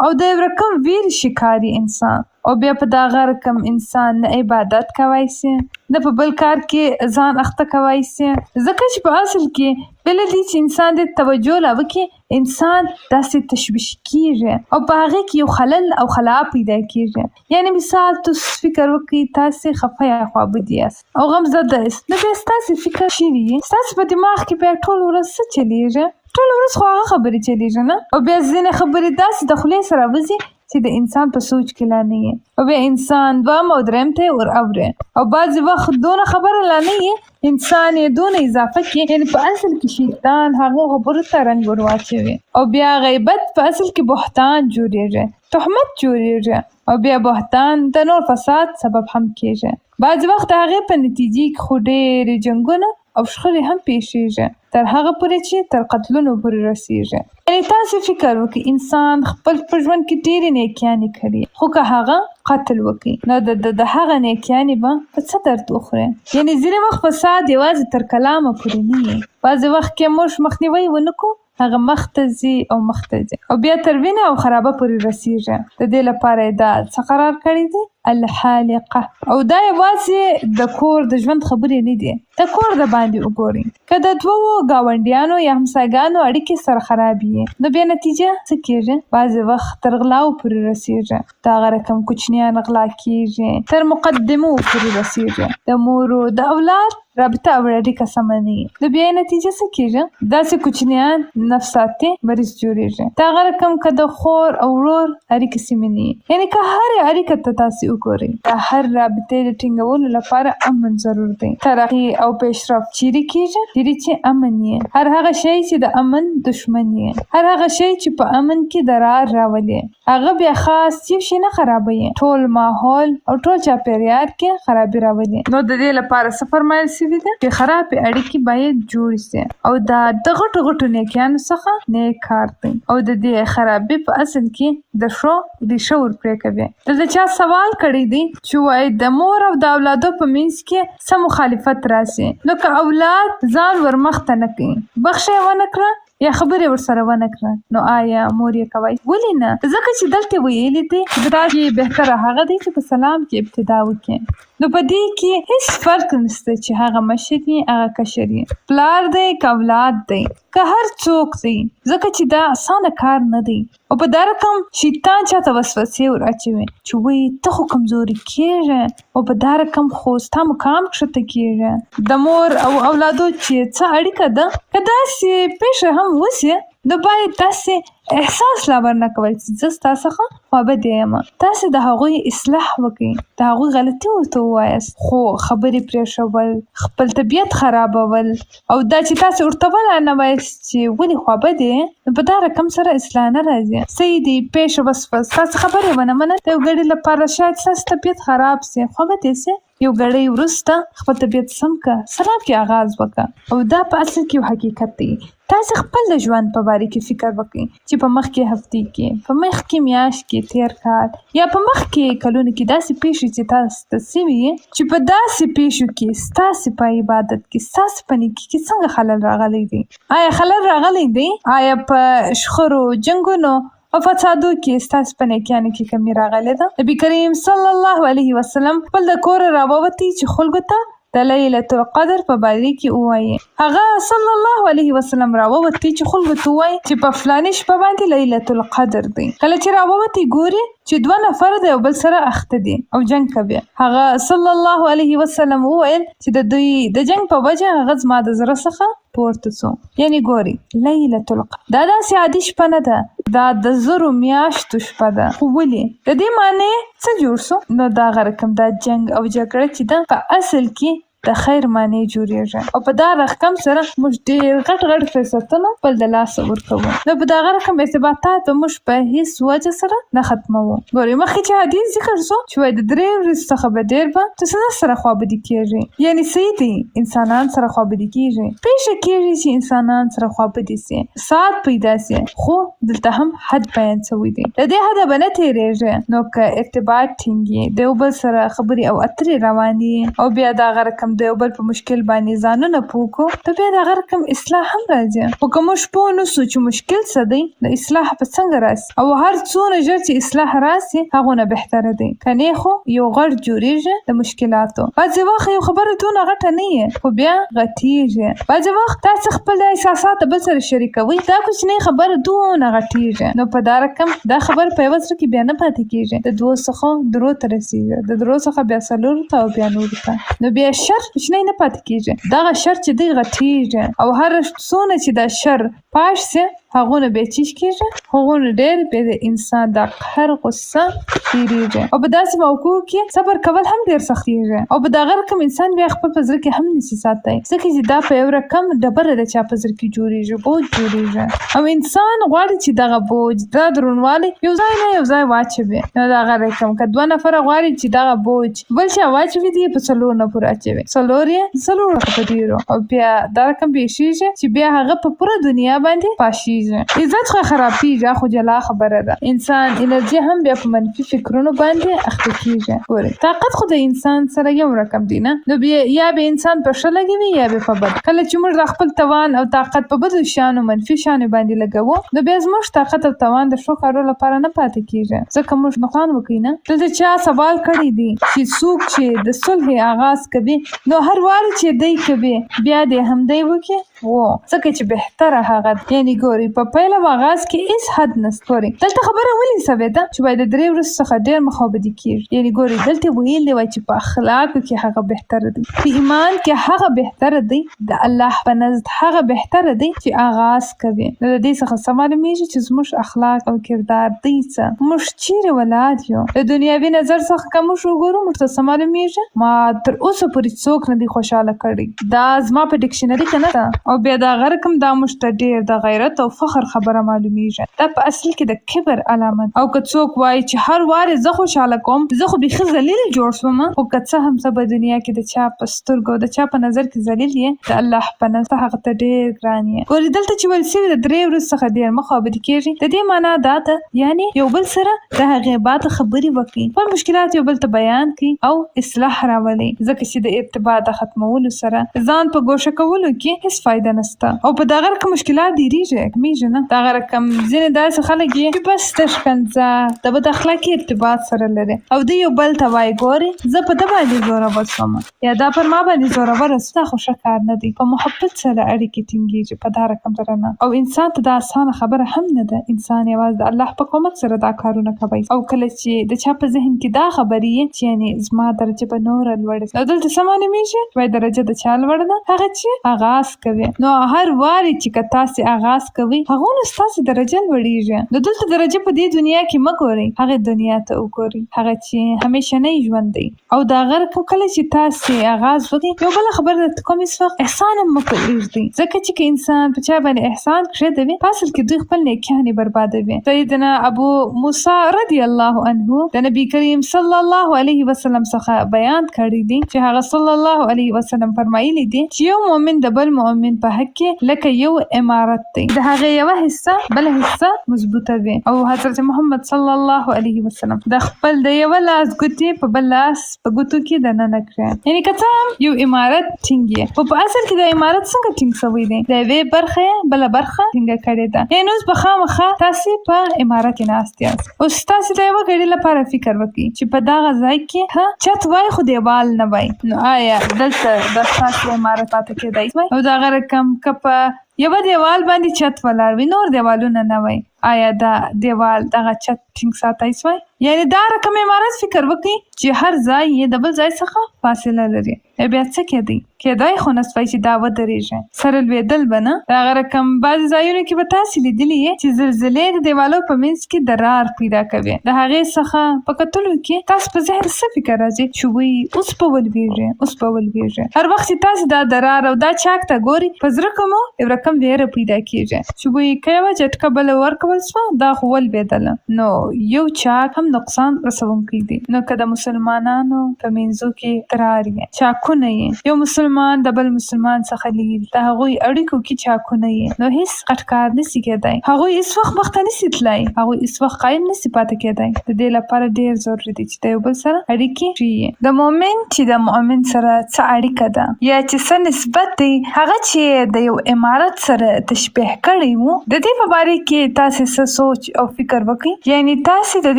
او د یو رقم ویرې شکار وي انسان. او بیا په دغه رقم انسان نه عبادت کوای شي، نه په بل کار کې ځان اخته کوای شي، ځکه چې په اصل کې بې له دې چې انسان دې ته توجه لا وکړي، انسان داسې تشویش کیږي او په هغې کې یو خلل او خلا پیدا کیږي. یعنې مثال تاسو فکر وکړئ تاسې خفه یا خوابدي یاست او غمزده یاست، نو بیا ستاسې فکر چیرې وي؟ ستاسې په دماغ کې بیا ټوله ورځ څه چلیږي؟ ټوله ورځ خو هغه خبرې چلیږي نه؟ او بیا ځینې خبرې داسې د خولې سره راوځي چې د انسان په سوچ کې لا نه وي، او بیا انسان دوهم او دریم ته یې ور اوري، او بعضې وخت دونه خبره لا نه وي انسان یې دونه اضافه کړي، یعنې په اصل کې شیطان هغو خبرو ته رنګ ور واچوي، او بیا غیبت په اصل کې بهتان جوړیږي، تهمت جوړیږي، او بیا بهتان د نور فساد سبب هم کیږي. بعضې وخت د هغې په نتیجې کې خو ډېرې جنګونه او شخړې هم پېښېږي، تر هغه پورې چې تر قتلونو پورې رسېږي. یعنې تاسې فکر وکړئ، انسان خپل په ژوند کې ډېرې نېکیانې کړي، خو که هغه قتل وکړي، نو د ده د هغه نېکیانې به په څه درد وخوري؟ یعنې ځینې وخت فساد یوازې تر کلامه پورې نه وي، بعضې وخت که موږ مخنیوی ونه کړو، هغه مخته ځي او مخته ځي او بیا تر وینې او خرابه پورې رسېږي. د دې لپاره یې دا څه قرار کړی دی؟ الحالقة. او دا یوازې د کور د ژوند خبرې نه دي، د کور د باندې وګورئ، که د دوو ګاونډیانو یا همسایګانو اړیکې سره خرابې وي، نو بیا نتیجه څه کېږي؟ بعضې وخت تر غلاو پورې رسېږي، دغه رقم کوچنیان غلا کېږي، تر مقدمو پورې رسېږي، د مور او د اولاد رابطه او اړیکه سمه نه وي، نو بیا یې نتیجه څه کېږي؟ داسې کوچنیان نفساتي مریض جوړېږي. دغه رقم که د خور او ورور اړیکې سمې نه وي، یعنې که هرې اړیکه ته تاسې وګورئ، د هر رابطې د ټینګولو لپاره امن ضرور دی. ترقي او پیشرفت چیرې کېږي؟ چیرې چې امن وي. هر هغه شی چې د امن دښمن وي، هر هغه شی چې په امن کې درار راولي، هغه بیا خاص یو شی نه خرابوي، ټول ماحول او ټول چاپېریال کې خرابي راولي. نو د دې لپاره څه فرمایل شوي دي چې خرابې اړیکې باید جوړې شي او دا د غټو غټو نیکیانو څخه نیک کار دی او د دې خرابي په اصل کې د ښو ریښه ور پرې کوي. دلته چا سوال کړی دی چې وایي د مور او د اولادو په منځ کې څه مخالفت راشي، نو که اولاد ځان ور مخته نه کړي، بخښه یې ونه کړه، یا خبرې ورسره ونه کړه، نو آیا مور یې کوای؟ ولې نه؟ ځکه چې دلته ویلي دي چې په تاسو کې بهتره هغه دی چې په سلام کې ابتدا وکړي. نو په دې کې هیڅ فرق نشته چې هغه مشر وي هغه کشر وي، پلار دی که اولاد دی، که هر څوک دی، ځکه چې دا اسانه کار نه دی. او په دا رقم شیطان چاته وسوسې ور اچوي چې وایي ته خو کمزوري کېږې او په دا رقم خو ستا مقام کښته کېږي. د مور او اولادو چې څه اړیکه ده، که داسې پېښه هم وشي، نو باید داسې احساس لا ورنه کول چې زه ستا څخه خوابدې یم. تاسې د هغوی اصلاح وکړئ، د هغوی غلطي ورته ووایاست، خو خبرې پرېښول، خپل طبیعت خرابول او دا چې تاسې ورته ولا نه وایاست چې ولې خوابدې یې، نو په دا رقم سره اصلاح نه راځي. صحیح دی، پېښه وشوه، ستاسې خبره یې ونه منله، د یو ګړي لپاره شاید ستاسې طبیعت خراب شي، خوابدې شې، یو ګړی وروسته خپل طبیعت سم که، سلام کې اغاز وکړه. او دا په اصل کې یو حقیقت دی. تاسې خپل د ژوند په باره کې فکر وکړئ چې په مخکې هفتې کې، په مخکې میاشت کې، تېر کال یا په مخکې کلونو کې داسې پېښې چې تاسو ته شوي چې په داسې پېښو کې ستاسې په عبادت کې، ستاسې په نیکي کې څنګه خلل راغلی دی؟ آیا خلل راغلی دی؟ آیا په شخړو، جنګونو او فسادو کې ستاسې په نیکیانو کې کمی راغلې ده؟ نبي کریم صلی الله علیه وسلم خپل د کوره راووتی چې خلکو ته د لیلة القدر په باره کې ووایي. هغه صلی الله علیه وسلم راووتی چې خلکو ته ووایي چې په فلاني شپه باندې لیلة القدر دی. کله چې راووتی ګوري چې دوه نفره د یو بل سره اخته دي او جنګ کوي. هغه صلی الله علیه وسلم وویل چې د دوی د جنګ په وجه هغه زما د زړه څخه پورته سو. یعنی ګوري لیلة القدر دا داسې عادي شپه نه ده، دا د زرو میاشتو شپه ده. خو ولې د دې معنی څه جوړ سو؟ نو دغه رقم دا جنګ او جګړه چې ده په اصل کې د خیر معنی جوړیږي او په دا رقم سره موږ ډیر غټ غټ فرصتونه خپل د لاسه ورکوو. نو په دغه رقم ارتباطات به موږ په هیڅ وجه سره نه ختموو. ګورئ مخکې چې حدیث ذکر سو چې وایي د درې ورځو څخه به ډیر به تاسو نه سره خوابدي کیږئ، یعنی صحیح دی انسانان سره خوابدي کیږي، پیښه کیږي چې انسانان سره خوابدي سي، فساد پیدا سي، خو دلته هم حد بیان سوی دی، له دې حده به نه تیریږي. نو که ارتباط ټینګ وي، د یو بل سره خبرې او اترې روانې وي او بیا دغه رقم د یو بل په مشکل باندې ځانونه پوه کړو، نو بیا دغه رقم اصلاح هم راځي. خو که موږ پوه نه سو چې مشکل څه دی، نو اصلاح به څنګه راسي؟ او هر څونه ژر چې اصلاح راسي هغونه بهتره دی، کنې خو یو غړ جوړیږي د مشکلاتو. بعضې وخت یو خبره دونه غټه نه یي خو بیا غټیږي. بعضې وخت تاسې خپل دا احساسات د بل سره شریکوئ، دا کوچنۍ خبره دونه غټیږي، نو په دا رقم دا خبره په یوه زړه کې بیا نه پاتې کیږي، د دوو څخه درو ته رسیږي، د درو څخه بیا څلورو ته او بیا نورو ته، نو بیا شر کوچنی نه پاتې کیږي، دغه شر چې دی غټیږي او هر څونه چې دا شر پاش سي هغونه بیا چیش کیږي، هغونه ډیر بیا د انسان د قهر غصه ډیریږي او په داسې موقعو کې صبر کول هم ډیر سختیږي او په دغه رقم انسان بیا خپل په زړه کې هم نسی ساتلی، ځکه چې دا په یو رقم ډبره د چا په زړه کې جوړیږي، بوج جوړیږي او انسان غواړي چې دغه بوج دا درونوالی یو ځای نه یو ځای واچوي. نو دغه رقم که دوه نفره غواړي چې دغه بوج بل چا واچوي، دی یې په څلور نفرو اچوي، څلور یې څلور په ډېرو او بیا دا رقم پېښېږي چې بیا هغه په پوره دنیا باندې پاشېږي. خرابیږي. عزت خو خرابیږي، خو جلا خبره ده. انسان انرژي هم بیا په منفي فکرونو باندې اخته کیږي. ګورئ، طاقت خو د انسان سره یو رقم دی نه، نو بیا یا به انسان په ښه لګوي یا به په بد. کله چې موږ د خپل توان او طاقت په بدو شیانو، منفي شیانو باندې لګوو، نو بیا زموږ طاقت او توان د ښو کارو لپاره نه پاتې کیږي، ځکه موږ نقصان وکړي نه. دلته چا سوال کړی دی چې څوک چې د صلحې آغاز کوي، نو هر وار چې دی کوي بیا دې همدی وکړي؟ وو، ځکه چې بهتره هغه دی. یعنی ګورئ، په پیل او آغاز کې هیڅ حد نشته. ګورئ، دلته خبره ولې سوې ده چې باید د 3 ورځو څخه ډېر مخابدي کیږي؟ یعنی ګورئ، دلته ویلي وای چې په اخلاقو کې هغه بهتره دی، په ایمان کې هغه بهتره دی، د الله په نزد هغه بهتره دی چې آغاز کوي. نو د دې څخه څه معلومیږي چې زموږ اخلاق او کردار دی څه، موږ چیرې ولاړ یو؟ د دنیاوي نظر څخه که موږ وګورو، موږ ته څه معلومیږي؟ ما تر اوسه پورې څوک نه دی خوشحاله کړی، دا زما په ډکشنري کې نه ده. او بیا دا غرقم، دا موږ ته ډېر د غیرت او فخر خبره معلومیږي، دا په اصل کې د کبر علامه ده. او که څوک وایي چې هر وار یې زه خوشحاله کوم، زه خو بیخي ذلیل جوړ شوم. خو که څه هم ته په دنیا کې د چا په سترګو او د چا په نظر کې ذلیل یې، د الله په نزد ته هغه ته ډېر ګران یې. ګورئ، دلته چې ویل شوي د 3 ورځو څخه ډېر مه خوابدي کېږئ، د دې مانا دا ده یعنی یو بل سره د هغې بعد خبرې وکړئ، خپل مشکلات یو بل ته بیان کړئ او اصلاح راولئ، ځکه چې د ارتباط د ختمولو سره ځان په ګوښه کولو کې هیڅ فایده نشته او په دغه رقم مشکلات ډېریږي، کمیږي نه. دغه رقم ځینې داسې خلک یې چې بس د ښکنځا د بد اخلاقي ارتباط سره لري او دوی یو بل ته وایي ګورئ، زه په ده باندې زورور شوم یا دا پر ما باندې زوروره شو، دا خو ښه کار نه دی. په محبت سره اړیکې ټینګیږي، په دا رقم سره نه. او انسان ته دا اسانه خبره هم نه ده، انسان یوازې د الله په کومک سره دا کارونه کوی. او کله چې د چا په ذهن کې دا خبرې یې چې یعنې زما درجه به نوره لوړه شي، نو دلته څه معلومیږي؟ وایي درجه د چا لوړه ده؟ هغه چې آغاز کوي. نو هر وارې چې که تاسې آغاز کوئ، هغونه ستاسې درجه لوړیږي. نو دلته درجه په دې دنیا کې مه ګورئ، هغې دنیا ته وګورئ، هغه چې همیشنی ژوند دی. او دا غر کله چې تاسې آغاز وکړئ، یو بله خبره درته کوم، هېڅ وخت احسان هم مه په اېږدئ، ځکه چې که انسان په چا باندې احسان کښېږدوي، په اصل کې دوی خپل نیکیانې بربادوي. سیدنا ابو موسی رضی الله عنه د نبی کریم صلی الله علیه وسلم څخه بیان کړی دی چې هغه صلی الله علیه وسلم فرمایلی دي چې یو مؤمن د بل مؤمن په حق کې لکه یو امارت دی، د هغې یوه حصه بله حصه مضبوطه وي. او حضرت محمد صلی الله علیه وسلم د خپل د یوه لاس ګوتې په بل لاس په ګوتو کې دننه کړې. یعنی که څه هم یو امارت ټینګ یې، خو په اصل کې دا امارت څنګه ټینګ شوی دی؟ د یوې برخې یې بله برخه ټینګه کړې ده. یعنی اوس به خامخا تاسې په امارت کې ناست یاست. اوس تاسې د یوه ګړي لپاره فکر وکړئ چې په دغه ځای کې چت وای خو دیوال نه وای، نو آیا دلته به ستاسو امارت پاتې کېدای شوای؟ او دغه رقم که په یوه دیوال باندې چت ولاړ وي، نور دیوالونه نه وای، آیا دا دیوال دغه چت ټینګ ساتای شوای؟ یعنی دا رقم عمارت فکر وکړئ چې هر ځای یې د بل ځای څخه فاصله لري، بیا څه کېدی؟ کېدای خو نه شوای چې دا ودرېږي، سره لوېدل به نه. دغه رقم بعضې ځایونو کې به تاسې لیدلي یې چې زلزلې د دیوالو په منځ کې درار پیدا کوي، د هغې څخه په کتلو کې تاسو په ذهن څه فکر راځي چې وی اوس به ولوېږي، اوس به ولوېږي. هر وخت چې تاسې دا درار او دا چاک ته ګورئ، په زړه کې مو یو رقم وېره پیدا کېږي چې وی که یوه جټکه بله ورکول شوه، دا خو ولوېدله، نو یو چاک هم نقصان رسوونکی دی. نو که د مسلمانانو په منځو کې درار یې، چاکونه یې، یو مسلمان د بل مسلمان څخه لیرې، د هغوی اړیکو کې چاکونه یې، نو هیڅ غټ کار نشي کېدای. هغوی هیڅ وخت مخته نشي تلای، هغوی هیڅ وخت قایم نشي پاتې کېدای. د دې لپاره ډېر ضروري دی چې د یو بل سره اړیکې ښې وي. د مؤمن چې د مؤمن سره څه اړیکه ده یا چې څه نسبت دی، هغه چې یې د یو امارت سره تشبیه کړی وو، د دې په باره کې تاسې څه سوچ او فکر وکړئ؟ یعنې تاسې د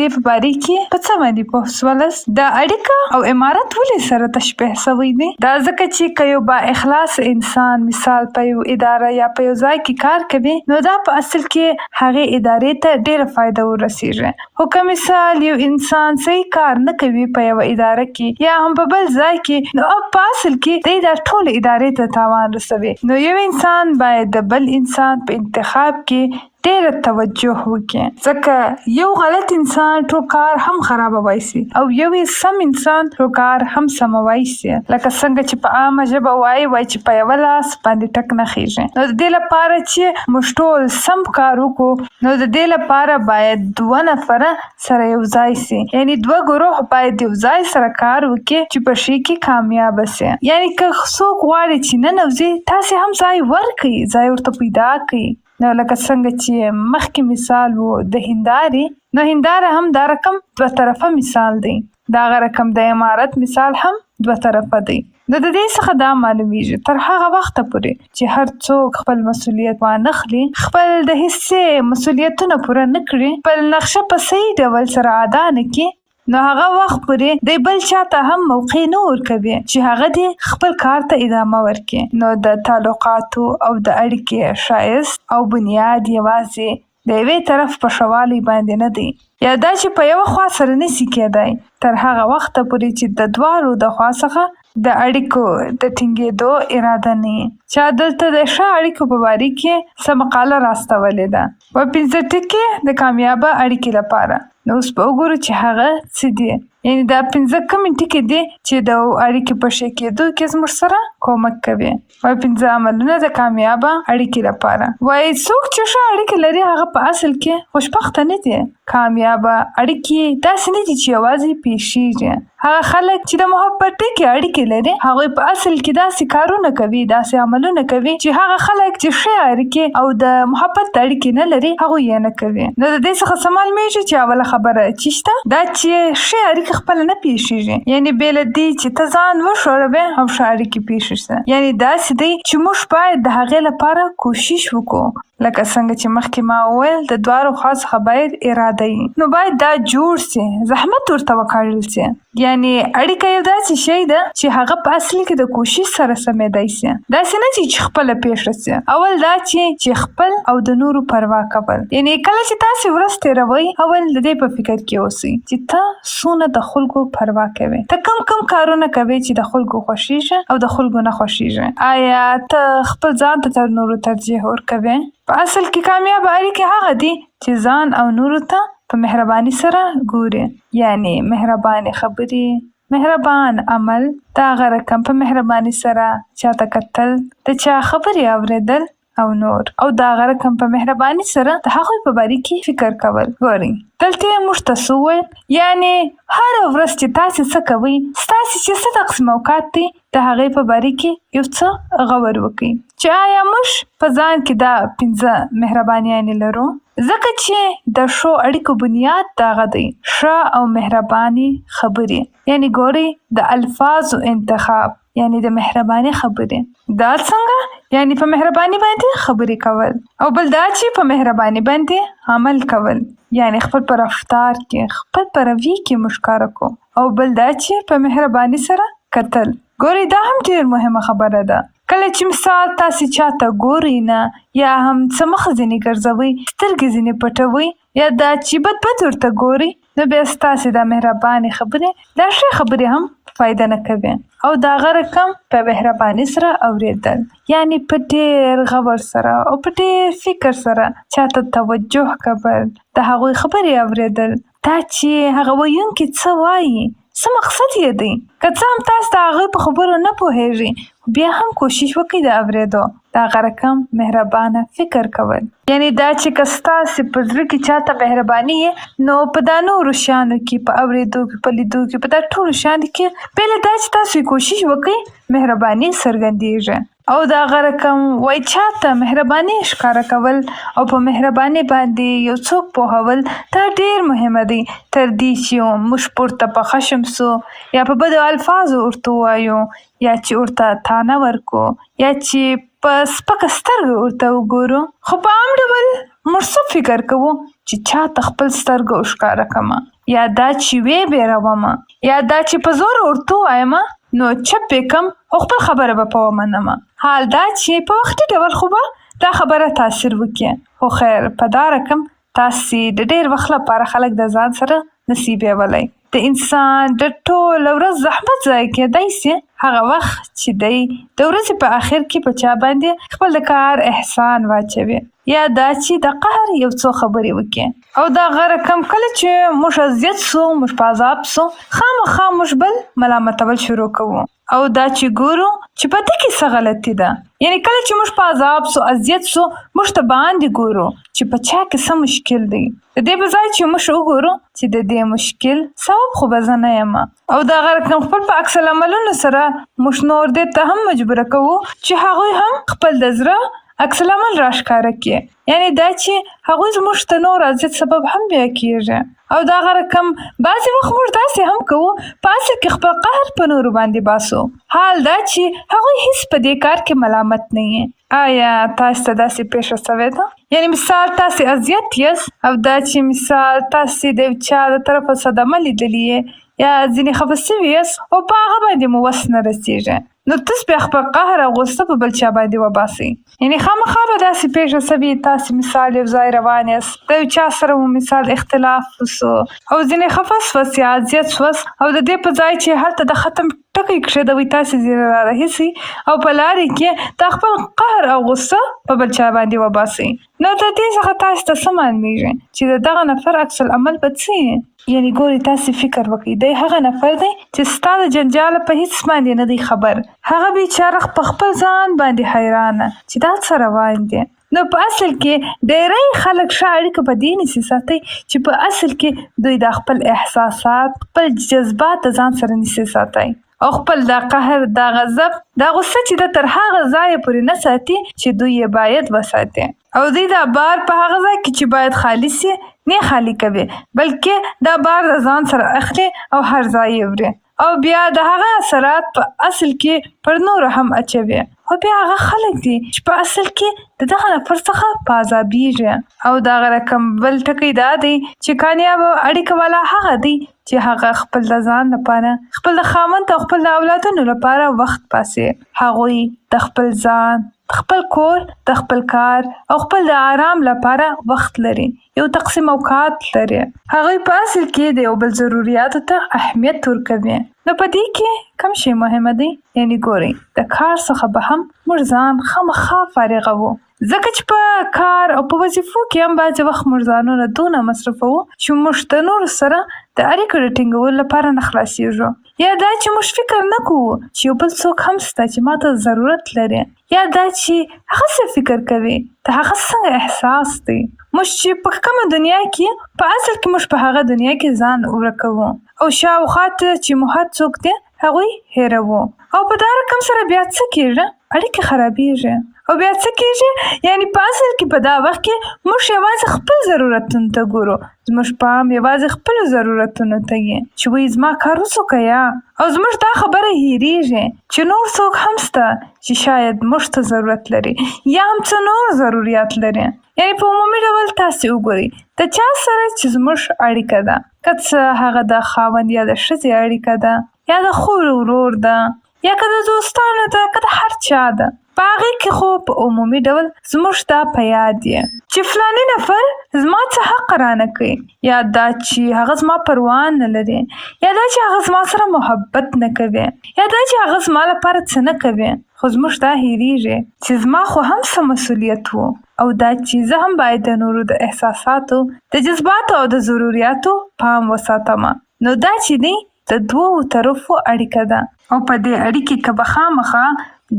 دې په باره کې په څه باندې پوه شولست؟ دا اړیکه او امارت ولې سره تشبیه شوی دی؟ دا ځکه چې که یو با اخلاصه انسان مثال په یو اداره یا په یو ځای کې کار کوي، نو دا په اصل کې هغې ادارې ته ډېره فایده ورسېږي، خو که مثال یو انسان صحیح کار نه کوي په یوه اداره کې یا هم په بل ځای کې، نو په اصل کې دی دا ټولې ادارې ته تاوان رسوي. نو یو انسان باید د بل انسان په انتخاب کې ډېره توجه وکړي، ځکه یو غلط انسان ټول کار هم خرابوای شي او یو یې سم انسان ټول کار هم سموای شي. لکه څنګه چې په عامه ژبه وایي، وایي چې په یوه لاس باندې ټک نه خېږي. نو د دې لپاره چې موږ ټول سم کار وکړو، نو د دې لپاره باید دوه نفره سره یو ځای شي، یعنې دوه ګروه باید یو ځای سره کار وکړي چې په ښې کې کامیابه شي. یعنې که څوک غواړي چې ننوځي، تاسې هم ځای ورکړئ، ځای ورته پیدا کړئ. نو لکه څنګه چې مخکې مثال وو د هندارې، نو هنداره هم دا رقم دوه طرفه مثال دی. دغه رقم د امارت مثال هم دوه طرفه دی. نو د دې څخه دا معلومیږي تر هغه وخته پورې چې هر څوک خپل مسولیت وانخلي، خپل د حصې مسولیتونه پوره نه کړي، خپل نقشه په صحیح ډول سره ادا نه کړي، نو هغه وخت پورې دی بل چاته هم موقع نه ورکوي چې هغه دې خپل کار ته ادامه ورکړي. نو د تعلقاتو او د اړیکې ښایست او بنیاد یوازې د یوې طرف په ښه والی باندې نه دی، یا دا چې په یوه خوا سره نشي کېدای، تر هغه وخته پورې چې د دواړو د خوا څخه د اړیکو د ټینګېدو اراده نه وي. چا دلته د ښه اړیکو په باره کې څه مقاله راستولې ده، و پنځه ټکي د کامیابه اړیکې لپاره. نو اوس به وګورو چې هغه څه دي، یعنې دا پنځه کومې ټکي دي چې د اړیکې په ښه کېدو کې زموږ سره کومک کوي. وایي پنځه عملونه د کامیابه اړیکې لپاره. وایي څوک چې ښه اړیکې لري هغه په اصل کې خوشبخته نه دي. کامیابه اړیکې داسې نه دي چې یوازې پېښېږي. هغه خلک چې د محبت ډکې اړیکې لري هغوی په اصل کې داسې کارونه کوي، داسې عملونه کوي چې هغه خلک چې ښې اړیکې او د محبت اړیکې نه لري هغوی یې نه کوي. نو د دې څخه څه معلومېږي چې اوله خبره چې شته دا چې ښې اړیکې خپله نه پېښېږي، یعنې بې له دې چې ته ځان وښوروې او ښه اړیکې پېښې شي، یعنې داسې دی چې موږ باید د هغې لپاره کوشش وکړو. لکه څنګه چې مخکې ما وویل د دواړو خوا څخه باید اراده وي، نو باید دا جوړ شي، زحمت ورته وکاږل شي. یعنې اړیکه یو داسې شی ده چې هغه په اصل کې د کوشش سره سمېدای شي، داسې نه چې خپله پېښه شي. اول دا چې خپل او د نورو پروا کول، یعنې کله چې تاسې ورځ تېروئ اول د دې په فکر کې اوسئ چې ته څونه د خلکو پروا کوې، ته کوم کوم کارونه کوې چې د خلکو خوښېږي او د خلکو نه خوښېږي. آیا ته خپل ځان ته تر نورو ترجیح ورکوې؟ په اصل کې کامیابه اړیکې هغه دي چې ځان او نورو ته په مهرباني سره ګوري، یعنې مهربانې خبرې، مهربان عمل، د هغه رقم په مهرباني سره چاته کتل، د چا خبرې اورېدل او نور، او د هغه رقم په مهرباني سره د هغوی په باره کې فکر کول. ګورئ دلته یې موږ ته څه وویل، یعنې هره ورځ چې تاسې څه کوئ، ستاسې چې څه تقسیم اوقات دی د هغې په باره کې یو څه غور وکړئ چې آیا موږ په ځان کې دا پنځه مهربانیانې لرو؟ ځکه چې د ښو اړیکو بنیاد دغه دی، ښه او مهربانې خبرې، یعنې ګورئ د الفاظو انتخاب، یعنې د مهرباني خبرې. دا څنګه؟ یعنې په مهرباني باندې خبرې کول، او بل دا چې په مهرباني باندې عمل کول، یعنې خپل په رفتار کې، خپل په رویې کې موږ ښکاره کړو، او بل دا چې په مهرباني سره کتل. ګورئ دا هم ډېر مهمه خبره ده. کله چې مثال تاسې چاته ګورئ نه، یا هم څه مخ ځینې ګرځوئ، سترګې ځینې پټوئ، یا دا چې بد بد ورته ګورئ، نو بیا ستاسې دا مهربانې خبرې، دا ښې خبرې هم فایده نه کوي. او د هغه رقم په مهرباني سره اورېدل، یعنې په ډېر غور سره او په ډېر فکر سره چاته توجه کول، د هغوی خبرې اورېدل، دا چې هغه ویونکي څه وایي، څه مقصد یې دی. که څه هم تاسو د هغوی په خبرو نه پوهېږئ، خو بیا هم کوشش وکړئ د اورېدو، د هغه رقم مهربانه فکر کول. یعنې دا چې که ستاسې په زړه کې چاته مهرباني وي، نو په دا نورو شیانو کې، په اورېدو کې، په لیدو کې، په دا ټولو شیانو کې بې له دا چې تاسو یې کوشش وکړئ، مهرباني څرګندېږي. او د هغه رقم وای چاته مهرباني ښکاره کول او په مهرباني باندې یو څوک پوهول دا ډېر مهمه دی، تر دې چې موږ پورته په خشم سو یا په بدو الفاظو ورته ووایو، یا چې ورته طعنه ورکړو، یا چې په سپکه سترګه ورته وګورو. خو په عام ډول موږ څه فکر کوو چې چاته خپل سترګه ورښکاره کړمه، یا دا چې ویې بېرومه، یا دا چې په زوره ورته ووایم نو چپ یې کم او خپل خبره به په ومنمه، حال دا چې په وختي ډول خو به دا خبره تاثیر وکړي، خو خیر په دا رقم تاسې د ډېر وخت لپاره خلک د ځان سره نسی بیولی. د انسان د ټوله ورځ زحمت ضایع کېدای شي هغه وخت چې دی د ورځې په اخر کې په چا باندې خپل د کار احسان واچوي، یا دا چې د قهر یو څو خبرې وکړي. او دا هغه رقم کله چې موږ اذیت سو، موږ په عذاب سو، خامخا موږ بل ملامتول شروع کوو، او دا چې ګورو چې په ده کې څه غلطي ده. یعنې کله چې موږ په عذاب سو، اذیت سو، موږ ته باندې ګورو چې په چا کې څه مشکل دی، د دې په ځای چې موږ وګورو چې د دې مشکل سبب خو به زه نه یم. او دا هغه رقم خپل په عکس العملونو سره موږ نور دې ته هم مجبوره کوو چې هغوی هم خپل د زړه عکس العمل راښکاره کړي. یعنې دا چې هغوی زموږ د نور اذیت سبب هم بیا کیږي. او دغه رقم بعضې وخت موږ داسې هم کوو، په اصل کې خپل قهر په نورو باندې باسو، حال دا چې هغوی هیڅ په دې کار کې ملامت نه یي. آیا تاسو ته داسې پیښه شوې ده؟ یعنې مثال تاسې اذیت یاست، او دا چې مثال تاسې د یو چا د طرفه صدمه لیدلې یې یا ځینې خفه شوي یاست او په هغه باندې مو وس نه رسیږي، نو تاسو بیا خپل قهر او غصه په بل چا باندې وباسئ. یعنې خامخا به داسې پېښه شوي، تاسې مثال یو ځای روان یاست، د یو چا سره مو مثال اختلاف وشو او ځینې خفه شوست یا اذیت شوست، او د دې په ځای چې هلته د ختم ټکی کښېدوئ، تاسې ځینې رارهي شئ او په لارې کې دا خپل قهر او غصه په بل چا باندې وباسئ. نو د دې څخه تاسې ته څه معلومیږي چې د دغه نفر عکس العمل به څه وي؟ یعنې ګورئ تاسې فکر وکړئ، دی هغه نفر دی چې ستا د جنجاله په هیڅ باندې نه دی خبر، هغه بیچاره په خپل ځان باندې حیرانه چې دا څه روان دي. نو په اصل کې ډیری خلک ښه اړیکه په دې نشي ساتي چې په اصل کې دوی دا خپل احساسات، خپل جذبات د ځان سره نشي ساتي، او خپل دا قهر، دا غضب، دا غصه چې ده تر هغه ځایه پورې نه ساتي چې دوی یې باید وساتي. او دوی دا بار په هغه ځای کې چې باید خالي شي نه خالي کوي، بلکې دا بار د ځان سره اخلي او هر ځای یې وړي، او بیا د هغه اثرات په اصل کې پر نورو هم اچوي. او بیا هغه خلک دي چې په اصل کې د دغه نفر څخه په عذابیږي. او دغه رقم بل ټکی دا دی چې کامیابه اړیکه والا هغه دی چې هغه خپل د ځان لپاره، خپل د خاوند او خپل د اولادونو لپاره وخت باسي. هغوی د خپل ځان، خپل کور، د خپل کار او خپل د آرام لپاره وخت لري، یو تقسیم اوقات لري. هغوی په اصل کې د یو بل ضروریاتو ته اهمیت ورکوي. نو په دې کې کوم شی مهمه دی؟ یعنې ګورئ، د کار څخه به هم موږ ځان خامخا فارغوو، ځکه چې په کار او په وظیفو کې هم بعضې وخت موږ ځانونه دونه مصرفوو چې موږ د نورو سره د اړیکو د ټینګولو لپاره نه خلاصیږو، یا دا چې موږ فکر نه کوو چې یو بل څوک هم شته چې ماته ضرورت لري، یا دا چې هغه څه فکر کوي، د هغه څنګه احساس دی. موږ چې په کومه دنیا کې، په اصل کې موږ په هغه دنیا کې ځان ورکوو او شاوخوا ته چې مو هر څوک دي هغوی هېروو. او په دا رقم سره بیا څه کېږي؟ اړیکې خرابېږي. او بیا څه کېږي؟ یعنې په اصل کې په دا وخت کې موږ یوازې خپل ضرورتونو ته ګورو، زموږ پام یوازې خپلو ضرورتونو ته وي چې وایي زما کار وشو که یا، او زموږ دا خبره هېرېږي چې نور څوک هم شته چې شاید موږ ته ضرورت لري یا هم څه نور ضروریات لري. یعنې په عمومي ډول تاسې وګورئ د چا سره چې زموږ اړیکه ده، که څه هغه د خاوند یا د ښځې اړیکه ده، یا د خور ورور ده، یا که د دوستانو ده، که د هر چا ده، په هغې کې خو په عمومي ډول زموږ دا په یاد یې چې فلاني نفر زما څه حق رانه کوي، یا دا چې هغه زما پروا نه لري، یا دا چې هغه زما سره محبت نه کوي، یا دا چې هغه زما لپاره څه نه کوي. خو زموږ دا هېرېږي چې زما خو هم څه مسؤلیت و، او دا چې زه هم باید د نورو د احساساتو، د جذباتو او د ضروریاتو پام وساتم. نو دا چې دی د دوو طرفو اړیکه ده، او په دې اړیکې کې به خامخا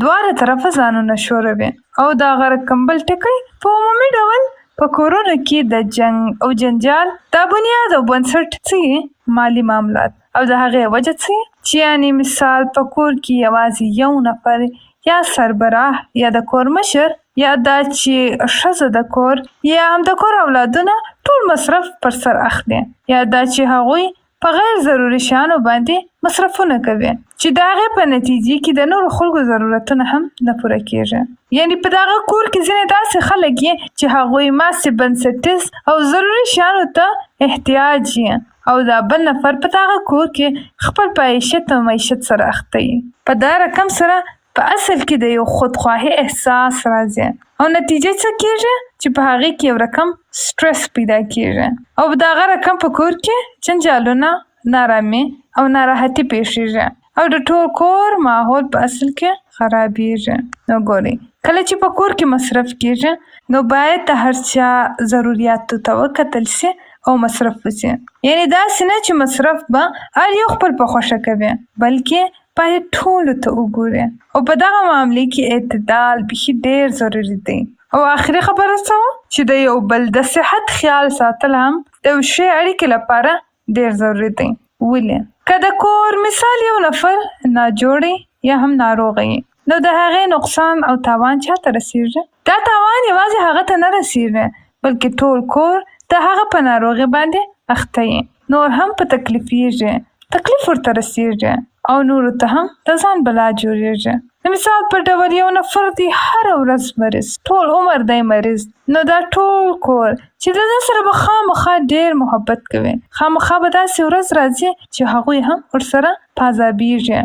دواړه طرفه ځانونه ښوروي. او دا رقم بل ټکی په عمومي ډول په کورونو کې د جنګ او جنجال دا بنیاد او بنسټ څه وي؟ مالي معاملات. او د هغې وجه څه وي؟ چې یعنې مثال په کور کې یوازې یو نفر یا سربراه یا د کور مشر، یا دا چې ښځه د کور یا هم د کور اولادونه ټول مصرف پر سر اخلي، یا دا چې هغوی په غیر ضروري شیانو باندې مصرفونه کوي چې د هغې په نتیجې کې د نورو خلکو ضرورتونه هم نه پوره کېږي. یعنې په دغه کور کې ځینې داسې خلک یي چې هغوی ماسې بنسټیز او ضروري شیانو ته احتیاج یي، او دا بل نفر په دغه کور کې خپل په عیشت او معیشت سره اخته یي. په دا رقم سره په اصل کې د یو خودخواهي احساس راځي، او نتیجه څه کېږي چې په هغې کې یو رقم سټرس پیدا کېږي، او په دغه رقم په کور کې جنجالونه، نارامي او ناراحتي پېښېږي، او د ټول کور ماحول په اصل کې خرابېږي. نو ګورئ کله چې په کور کې مصرف کېږي نو باید د هر چا ضروریاتو ته وکتل شي او مصرف وشي. یعنې داسې نه چې مصرف به هر یو خپل په خوښه کوي، بلکې باید ټولو ته وګوري، او په دغه معاملې کې اعتدال بیخي ډېر ضروري دی. او آخري خبره څه وه چې د یو بل د صحت خیال ساتل هم د یو ښې اړیکې لپاره ډېر ضروري دی. ولې؟ که د کور مثال یو نفر ناجوړ یا هم ناروغ وي، نو د هغې نقصان او تاوان چاته رسېږي؟ د دا تاوان یوازې هغه ته نه رسیږي، بلکې ټول کور د هغه په ناروغي باندې اخته وي، نور هم په تکلیفیږي، تکلیف ورته رسیږي او نورو ته هم د ځان بلا جوړیږي. د مثال په ډول یو نفر دی هره ورځ مریض، ټول عمر دی مریض، نو دا ټول کور چې د ده سره به خامخا ډېر محبت کوي، خامخا به داسې ورځ راځي چې هغوی هم ورسره په عذابیږي،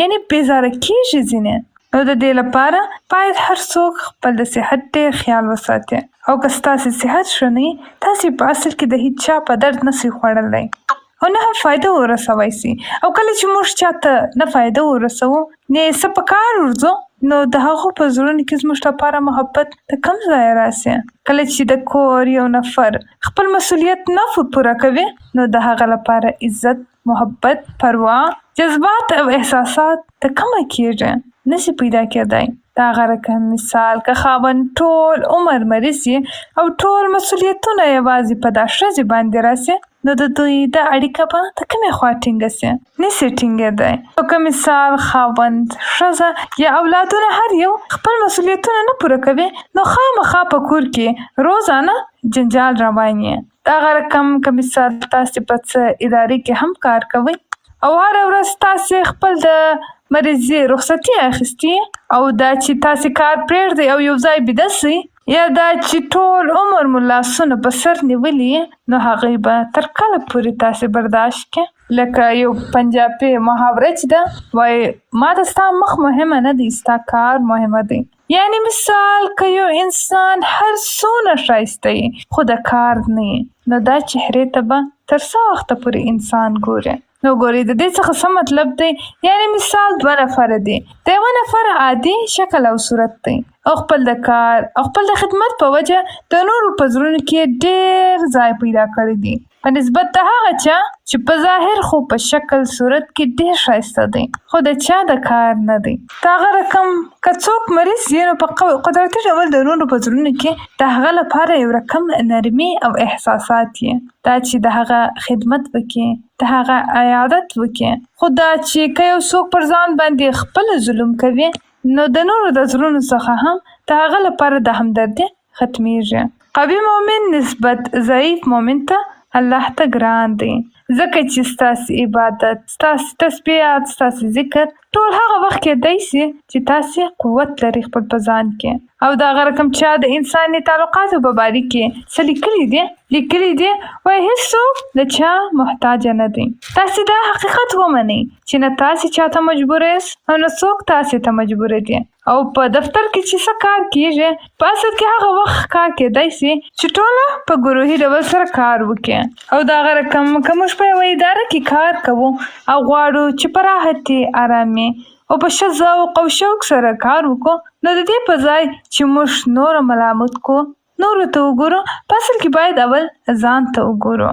یعنې بېزاره کیږي ځینې. نو د دې لپاره باید هر څوک خپل د صحت ډېر خیال وساتي، او که ستاسې صحت ښه نه وي، تاسې په اصل کې د هیچا په درد نه سئ خوړلی او نه هم فایده ورسوی سئ. او کله چې موږ چاته نه فایده ورسوو، نه یې څه په کار ورځو، نو د هغو په زړونو کې زموږ لپاره محبت د کوم ځایه راسي؟ کله چې د کور یو نفر خپل مسولیت نه پوره کوي، نو د هغه لپاره عزت، محبت، پروا، جذبات او احساسات د کومه کیږي؟ نشي پیدا کېدای. دا هغه رقم مثال که خاوند ټول عمر مریض وي او ټول مسولیتونه یوازې په دا ښځې باندې راسي، نو د دوی دا اړیکه به د کومې خوا ټینګه شي؟ نشي ټینګېدای. نو که مثال خاوند، ښځه یا اولادونه هر یو خپل مسولیتونه نه پوره کوي، نو خامخا په کور کې روزانه جنجال روان وي. دغه رقم که مثال تاسې په څه ادارې کې هم کار کوئ او هره ورځ تاسې خپل د مریضي رخصتي اخیستې، او دا چې تاسې کار پرېږدئ او یو ځای بیده شئ، یا دا چې ټول عمر مو لاسونه په سر نیولي، نو هغوی به تر کله پورې تاسې برداشت کړي؟ لکه یو پنجابي محاوره چې ده، وایي ما ته ستا مخ مهمه نه دی، ستا کار مهمه دی. یعنې مثال که یو انسان هر څونه ښایسته وي خو د کار نه وي، نو دا چهرې ته به تر څه وخته پورې انسان ګوري؟ نو ګورئ د دې څخه څه مطلب دی؟ یعنې مثال دوه نفره دي، د یوه نفر عادي شکل او صورت دی او خپل د کار او خپل د خدمت په وجه د نورو په زړونو کې ډېر ځای پیدا کړی دی، په نسبت د هغه چا چې په ظاهر خو په شکل صورت کې ډېر ښایسته دی خو د چا د کار نه دی. د هغه رقم که څوک مریض وي، نو په قدرتي ډول د نورو په زړونو کې د هغه لپاره یو رقم نرمي او احساسات وي، دا چې د هغه خدمت وکړي، د هغه عیادت وکړي. خو دا چې که یو څوک پر ځان باندې خپله ظلم کوي، نو د نورو د زړونو څخه هم د هغه لپاره د همدردي ختمیږي. قوي مؤمن نسبت ضعیف مؤمن ته الله ته ګران دی، ځکه چې ستاسې عبادت، ستاسې تسبیحات، ستاسې ذکر ټول هغه وخت کېدای شي چې تاسې قوت لرئ خپل په ځان کې. او دغه رقم چا د انساني تعلقاتو په باره کې څه لیکلي دي، لیکلي دي وایي هیڅوک د چا محتاج نه دی. تاسې دا حقیقت ومنئ چې نه تاسې چاته مجبور یاست او نه څوک تاسې ته مجبور دي. او په دفتر کې چې څه کار کیږي، په اصل کې هغه وخت کار کېدای شي چې ټوله په ګروهي ډول سره کار وکړي. او دغه رقم که موږ په یوه اداره کې کار کوو او غواړو چې په راحتي، ارامي او په ښه ذوق او شوق سره کار وکړو، نو د دې په ځای چې موږ نور ملامت کړو، نورو ته وګورو، په اصل کې باید اول ځان ته وګورو.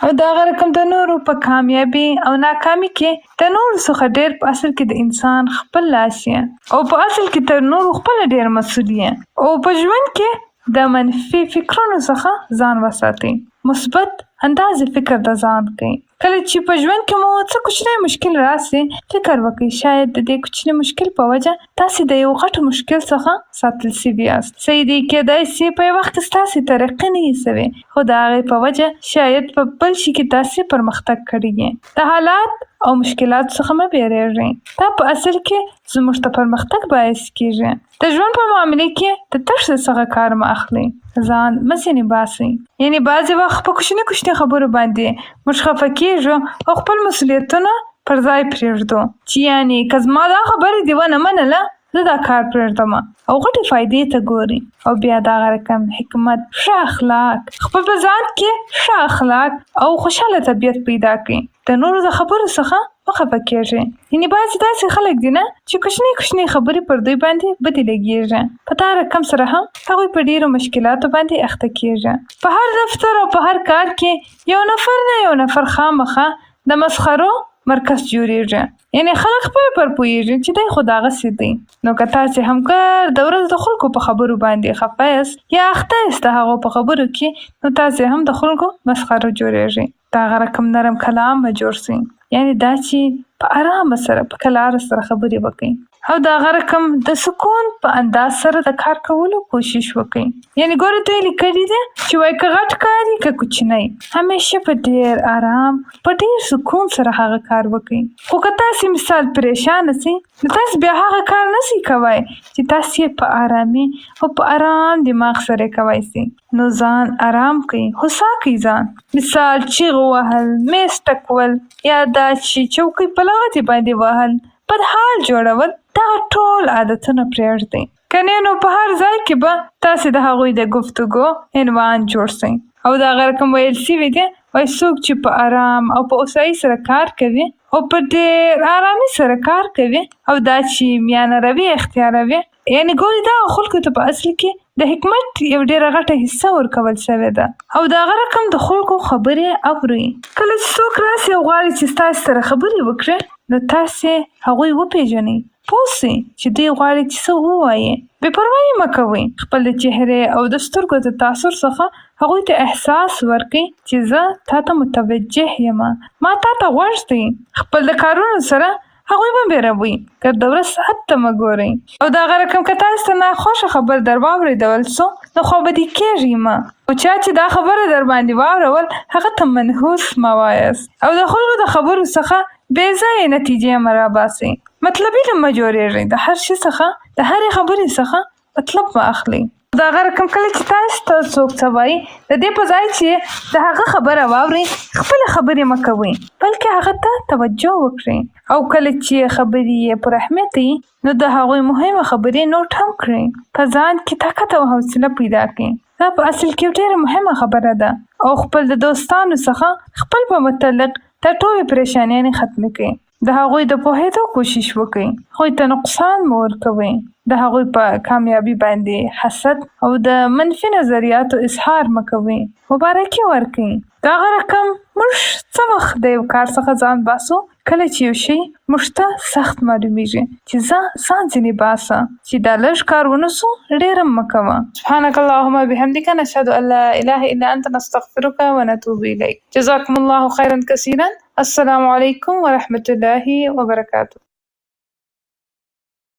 او دغه رقم د نورو په کامیابي او ناکامي کې د نورو څخه ډېر په اصل کې د انسان خپل لاس یې، او په اصل کې تر نورو خپله ډېر مسؤل یې. او په ژوند کې د منفي فکرونو څخه ځان وساتئ، مثبت انداز فکر د ځان کړئ. کله چې په ژوند کې مو څه کوچنی مشکل راسي، فکر وکړئ شاید د دې کوچني مشکل په وجه تاسې د یو غټ مشکل څخه ساتل شوي یاست. صحیح دی، کېدای شي په یو وخت کې ستاسې ترقي نه وي شوې، خو د هغې په وجه شاید په بل شي کې تاسې پرمختګ کړی وي. د حالات او مشکلاتو څخه مه بېرېږئ، دا په اصل کې زموږ د پرمختګ باعث کېږي. د ژوند په معاملې کې د تښتې څخه کار مه اخلئ، ځان مه ځینې باسئ. یعنې بعضې وخت په کوچني کوچني خبرو باندې موږ خفه کېږو او خپل مسؤلیتونه پر ځای پرېږدو، چې یعنې که زما دا خبره دې ونه منله، زه دا کار پرېږدم، او غټې فایدې ته ګوري. او بیا دغه رقم حکمت، ښه اخلاق، خپل په ځان کې ښه اخلاق او خوشحاله طبیعت پیدا کړئ. د نورو د خبرو څخه مه خفه کېږئ. یعنې بعضې داسې خلک دي نه چې کوچنۍ کوچنۍ خبرې پر دوی باندې بدې لګېږي، په دا رقم سره هم هغوی په ډېرو مشکلاتو باندې اخته کېږي. په هر دفتر او په هر کار کې یو نفر نه یو نفر خامخا د مسخرو مرکز جوړېږي، یعنې خلک خپله پر پوهېږي چې دی خو دغسې دی. نو که تاسې هم ګرده ورځ د خلکو په خبرو باندې خفه یاست یا اخته یاست د هغو په خبرو کې، نو تاسې هم د خلکو مسخره جوړېږئ. دغه رقم نرم کلام به جوړ شئ، یعنې دا چې په ارامه سره په کلاره سره خبرې وکړئ. او د هغه رقم د سکون په انداز سره د کار کولو کوشش وکړئ. یعنې ګوره دوی لیکلي دي چې وایي که غټ کار وي که کوچنی، همیشه په ډېر ارام، په ډېر سکون سره هغه کار وکړئ. خو که تاسې مثال پریشانه سئ، نو تاسې بیا هغه کار نه سئ کوی چې تاسې یې په ارامي او په ارام دماغ سره کوی سئ. نو ځان ارام کړئ، هوسا کړئ ځان. مثال چیغې وهل، میز ټکول، یا دا چې چوکۍ په لغتې باندې وهل، بد حال جوړول، دغه ټول عادتونه پرېږدئ. کنې نو په هر ځای کې به تاسې د هغوی د ګفتګو عنوان جوړ سئ. او دا هغه رقم ویل سوي دي، وایي څوک چې په ارام او په هوسايي سره کار کوي او په ډېر ارامي سره کار کوي او دا چې میانه روي اختیاروي، یعنې ګورئ دغه خلکو ته په اصل کې د حکمت یو ډېره غټه حصه ورکول شوې ده او د هغه رقم د خلکو خبرې اورئ. کله چې څوک راسي او غواړي چې ستاسې سره خبرې وکړي، نو تاسې هغوی وپېژنئ، پوه شئ چې دوی غواړي چې څه ووايي. بې پروايي مه کوئ، خپل د چهرې او د سترګو د تاثر څخه هغوی ته احساس ورکړئ چې زه تا ته متوجه یم، ما تا ته غوږ دی. خپل د کارونو سره هغوی مه بیروئ، ګرده ورځ ساعت ته مه ګورئ. او د هغه رقم که تاسو ته ناخوښه خبر در واورېدول سو، نو خوابدي کېږئ مه. او چا چې دا خبره در باندې واورول، هغه ته منحوس مه وایاست. او د خلکو د خبرو څخه بې ځایه نتیجې مه راباسئ. مطلبي له مه جوړېږئ، د هر شي څخه، د هرې خبرې څخه مطلب مه اخلئ. د هغه رقم کله چې تاسو ته څوک څه وایي، د دې په ځای چې د هغه خبره واورئ، خپلې خبرې مه کوئ، بلکې هغه ته توجه وکړئ. او کله چې خبرې یې پر اهمیته وي، نو د هغوی مهمې خبرې نوټ هم کړئ. په ځان کې طاقت او حوصله پیدا کړئ. دا په اصل کې ډېره مهمه خبره ده. او خپل د دوستانو څخه خپل په متعلق دا ټولې پریشانیانې ختمې کړئ. د هغوی د پوهېدو کوشش وکړئ، هغوی ته نقصان مه ورکوئ، د هغوی په کامیابي باندې حسد او د منفي نظریاتو اظهار مه کوئ، مبارکي ورکړئ. د هغه رقم موږ څه وخت د یو کار څخه ځان باسو، کله چې یو شی موږ ته سخت معلومیږي چې ځه ځان ځینې باسه، چې دا لږ کار ونه سو ډېر هم مه کوه. سبحانک اللهم بحمدک نشهد ان لا اله الا انت نستغفرک ونتوب الیک. جزاکم الله خیرا کثیرا. السلام علیکم ورحمة الله وبرکاته.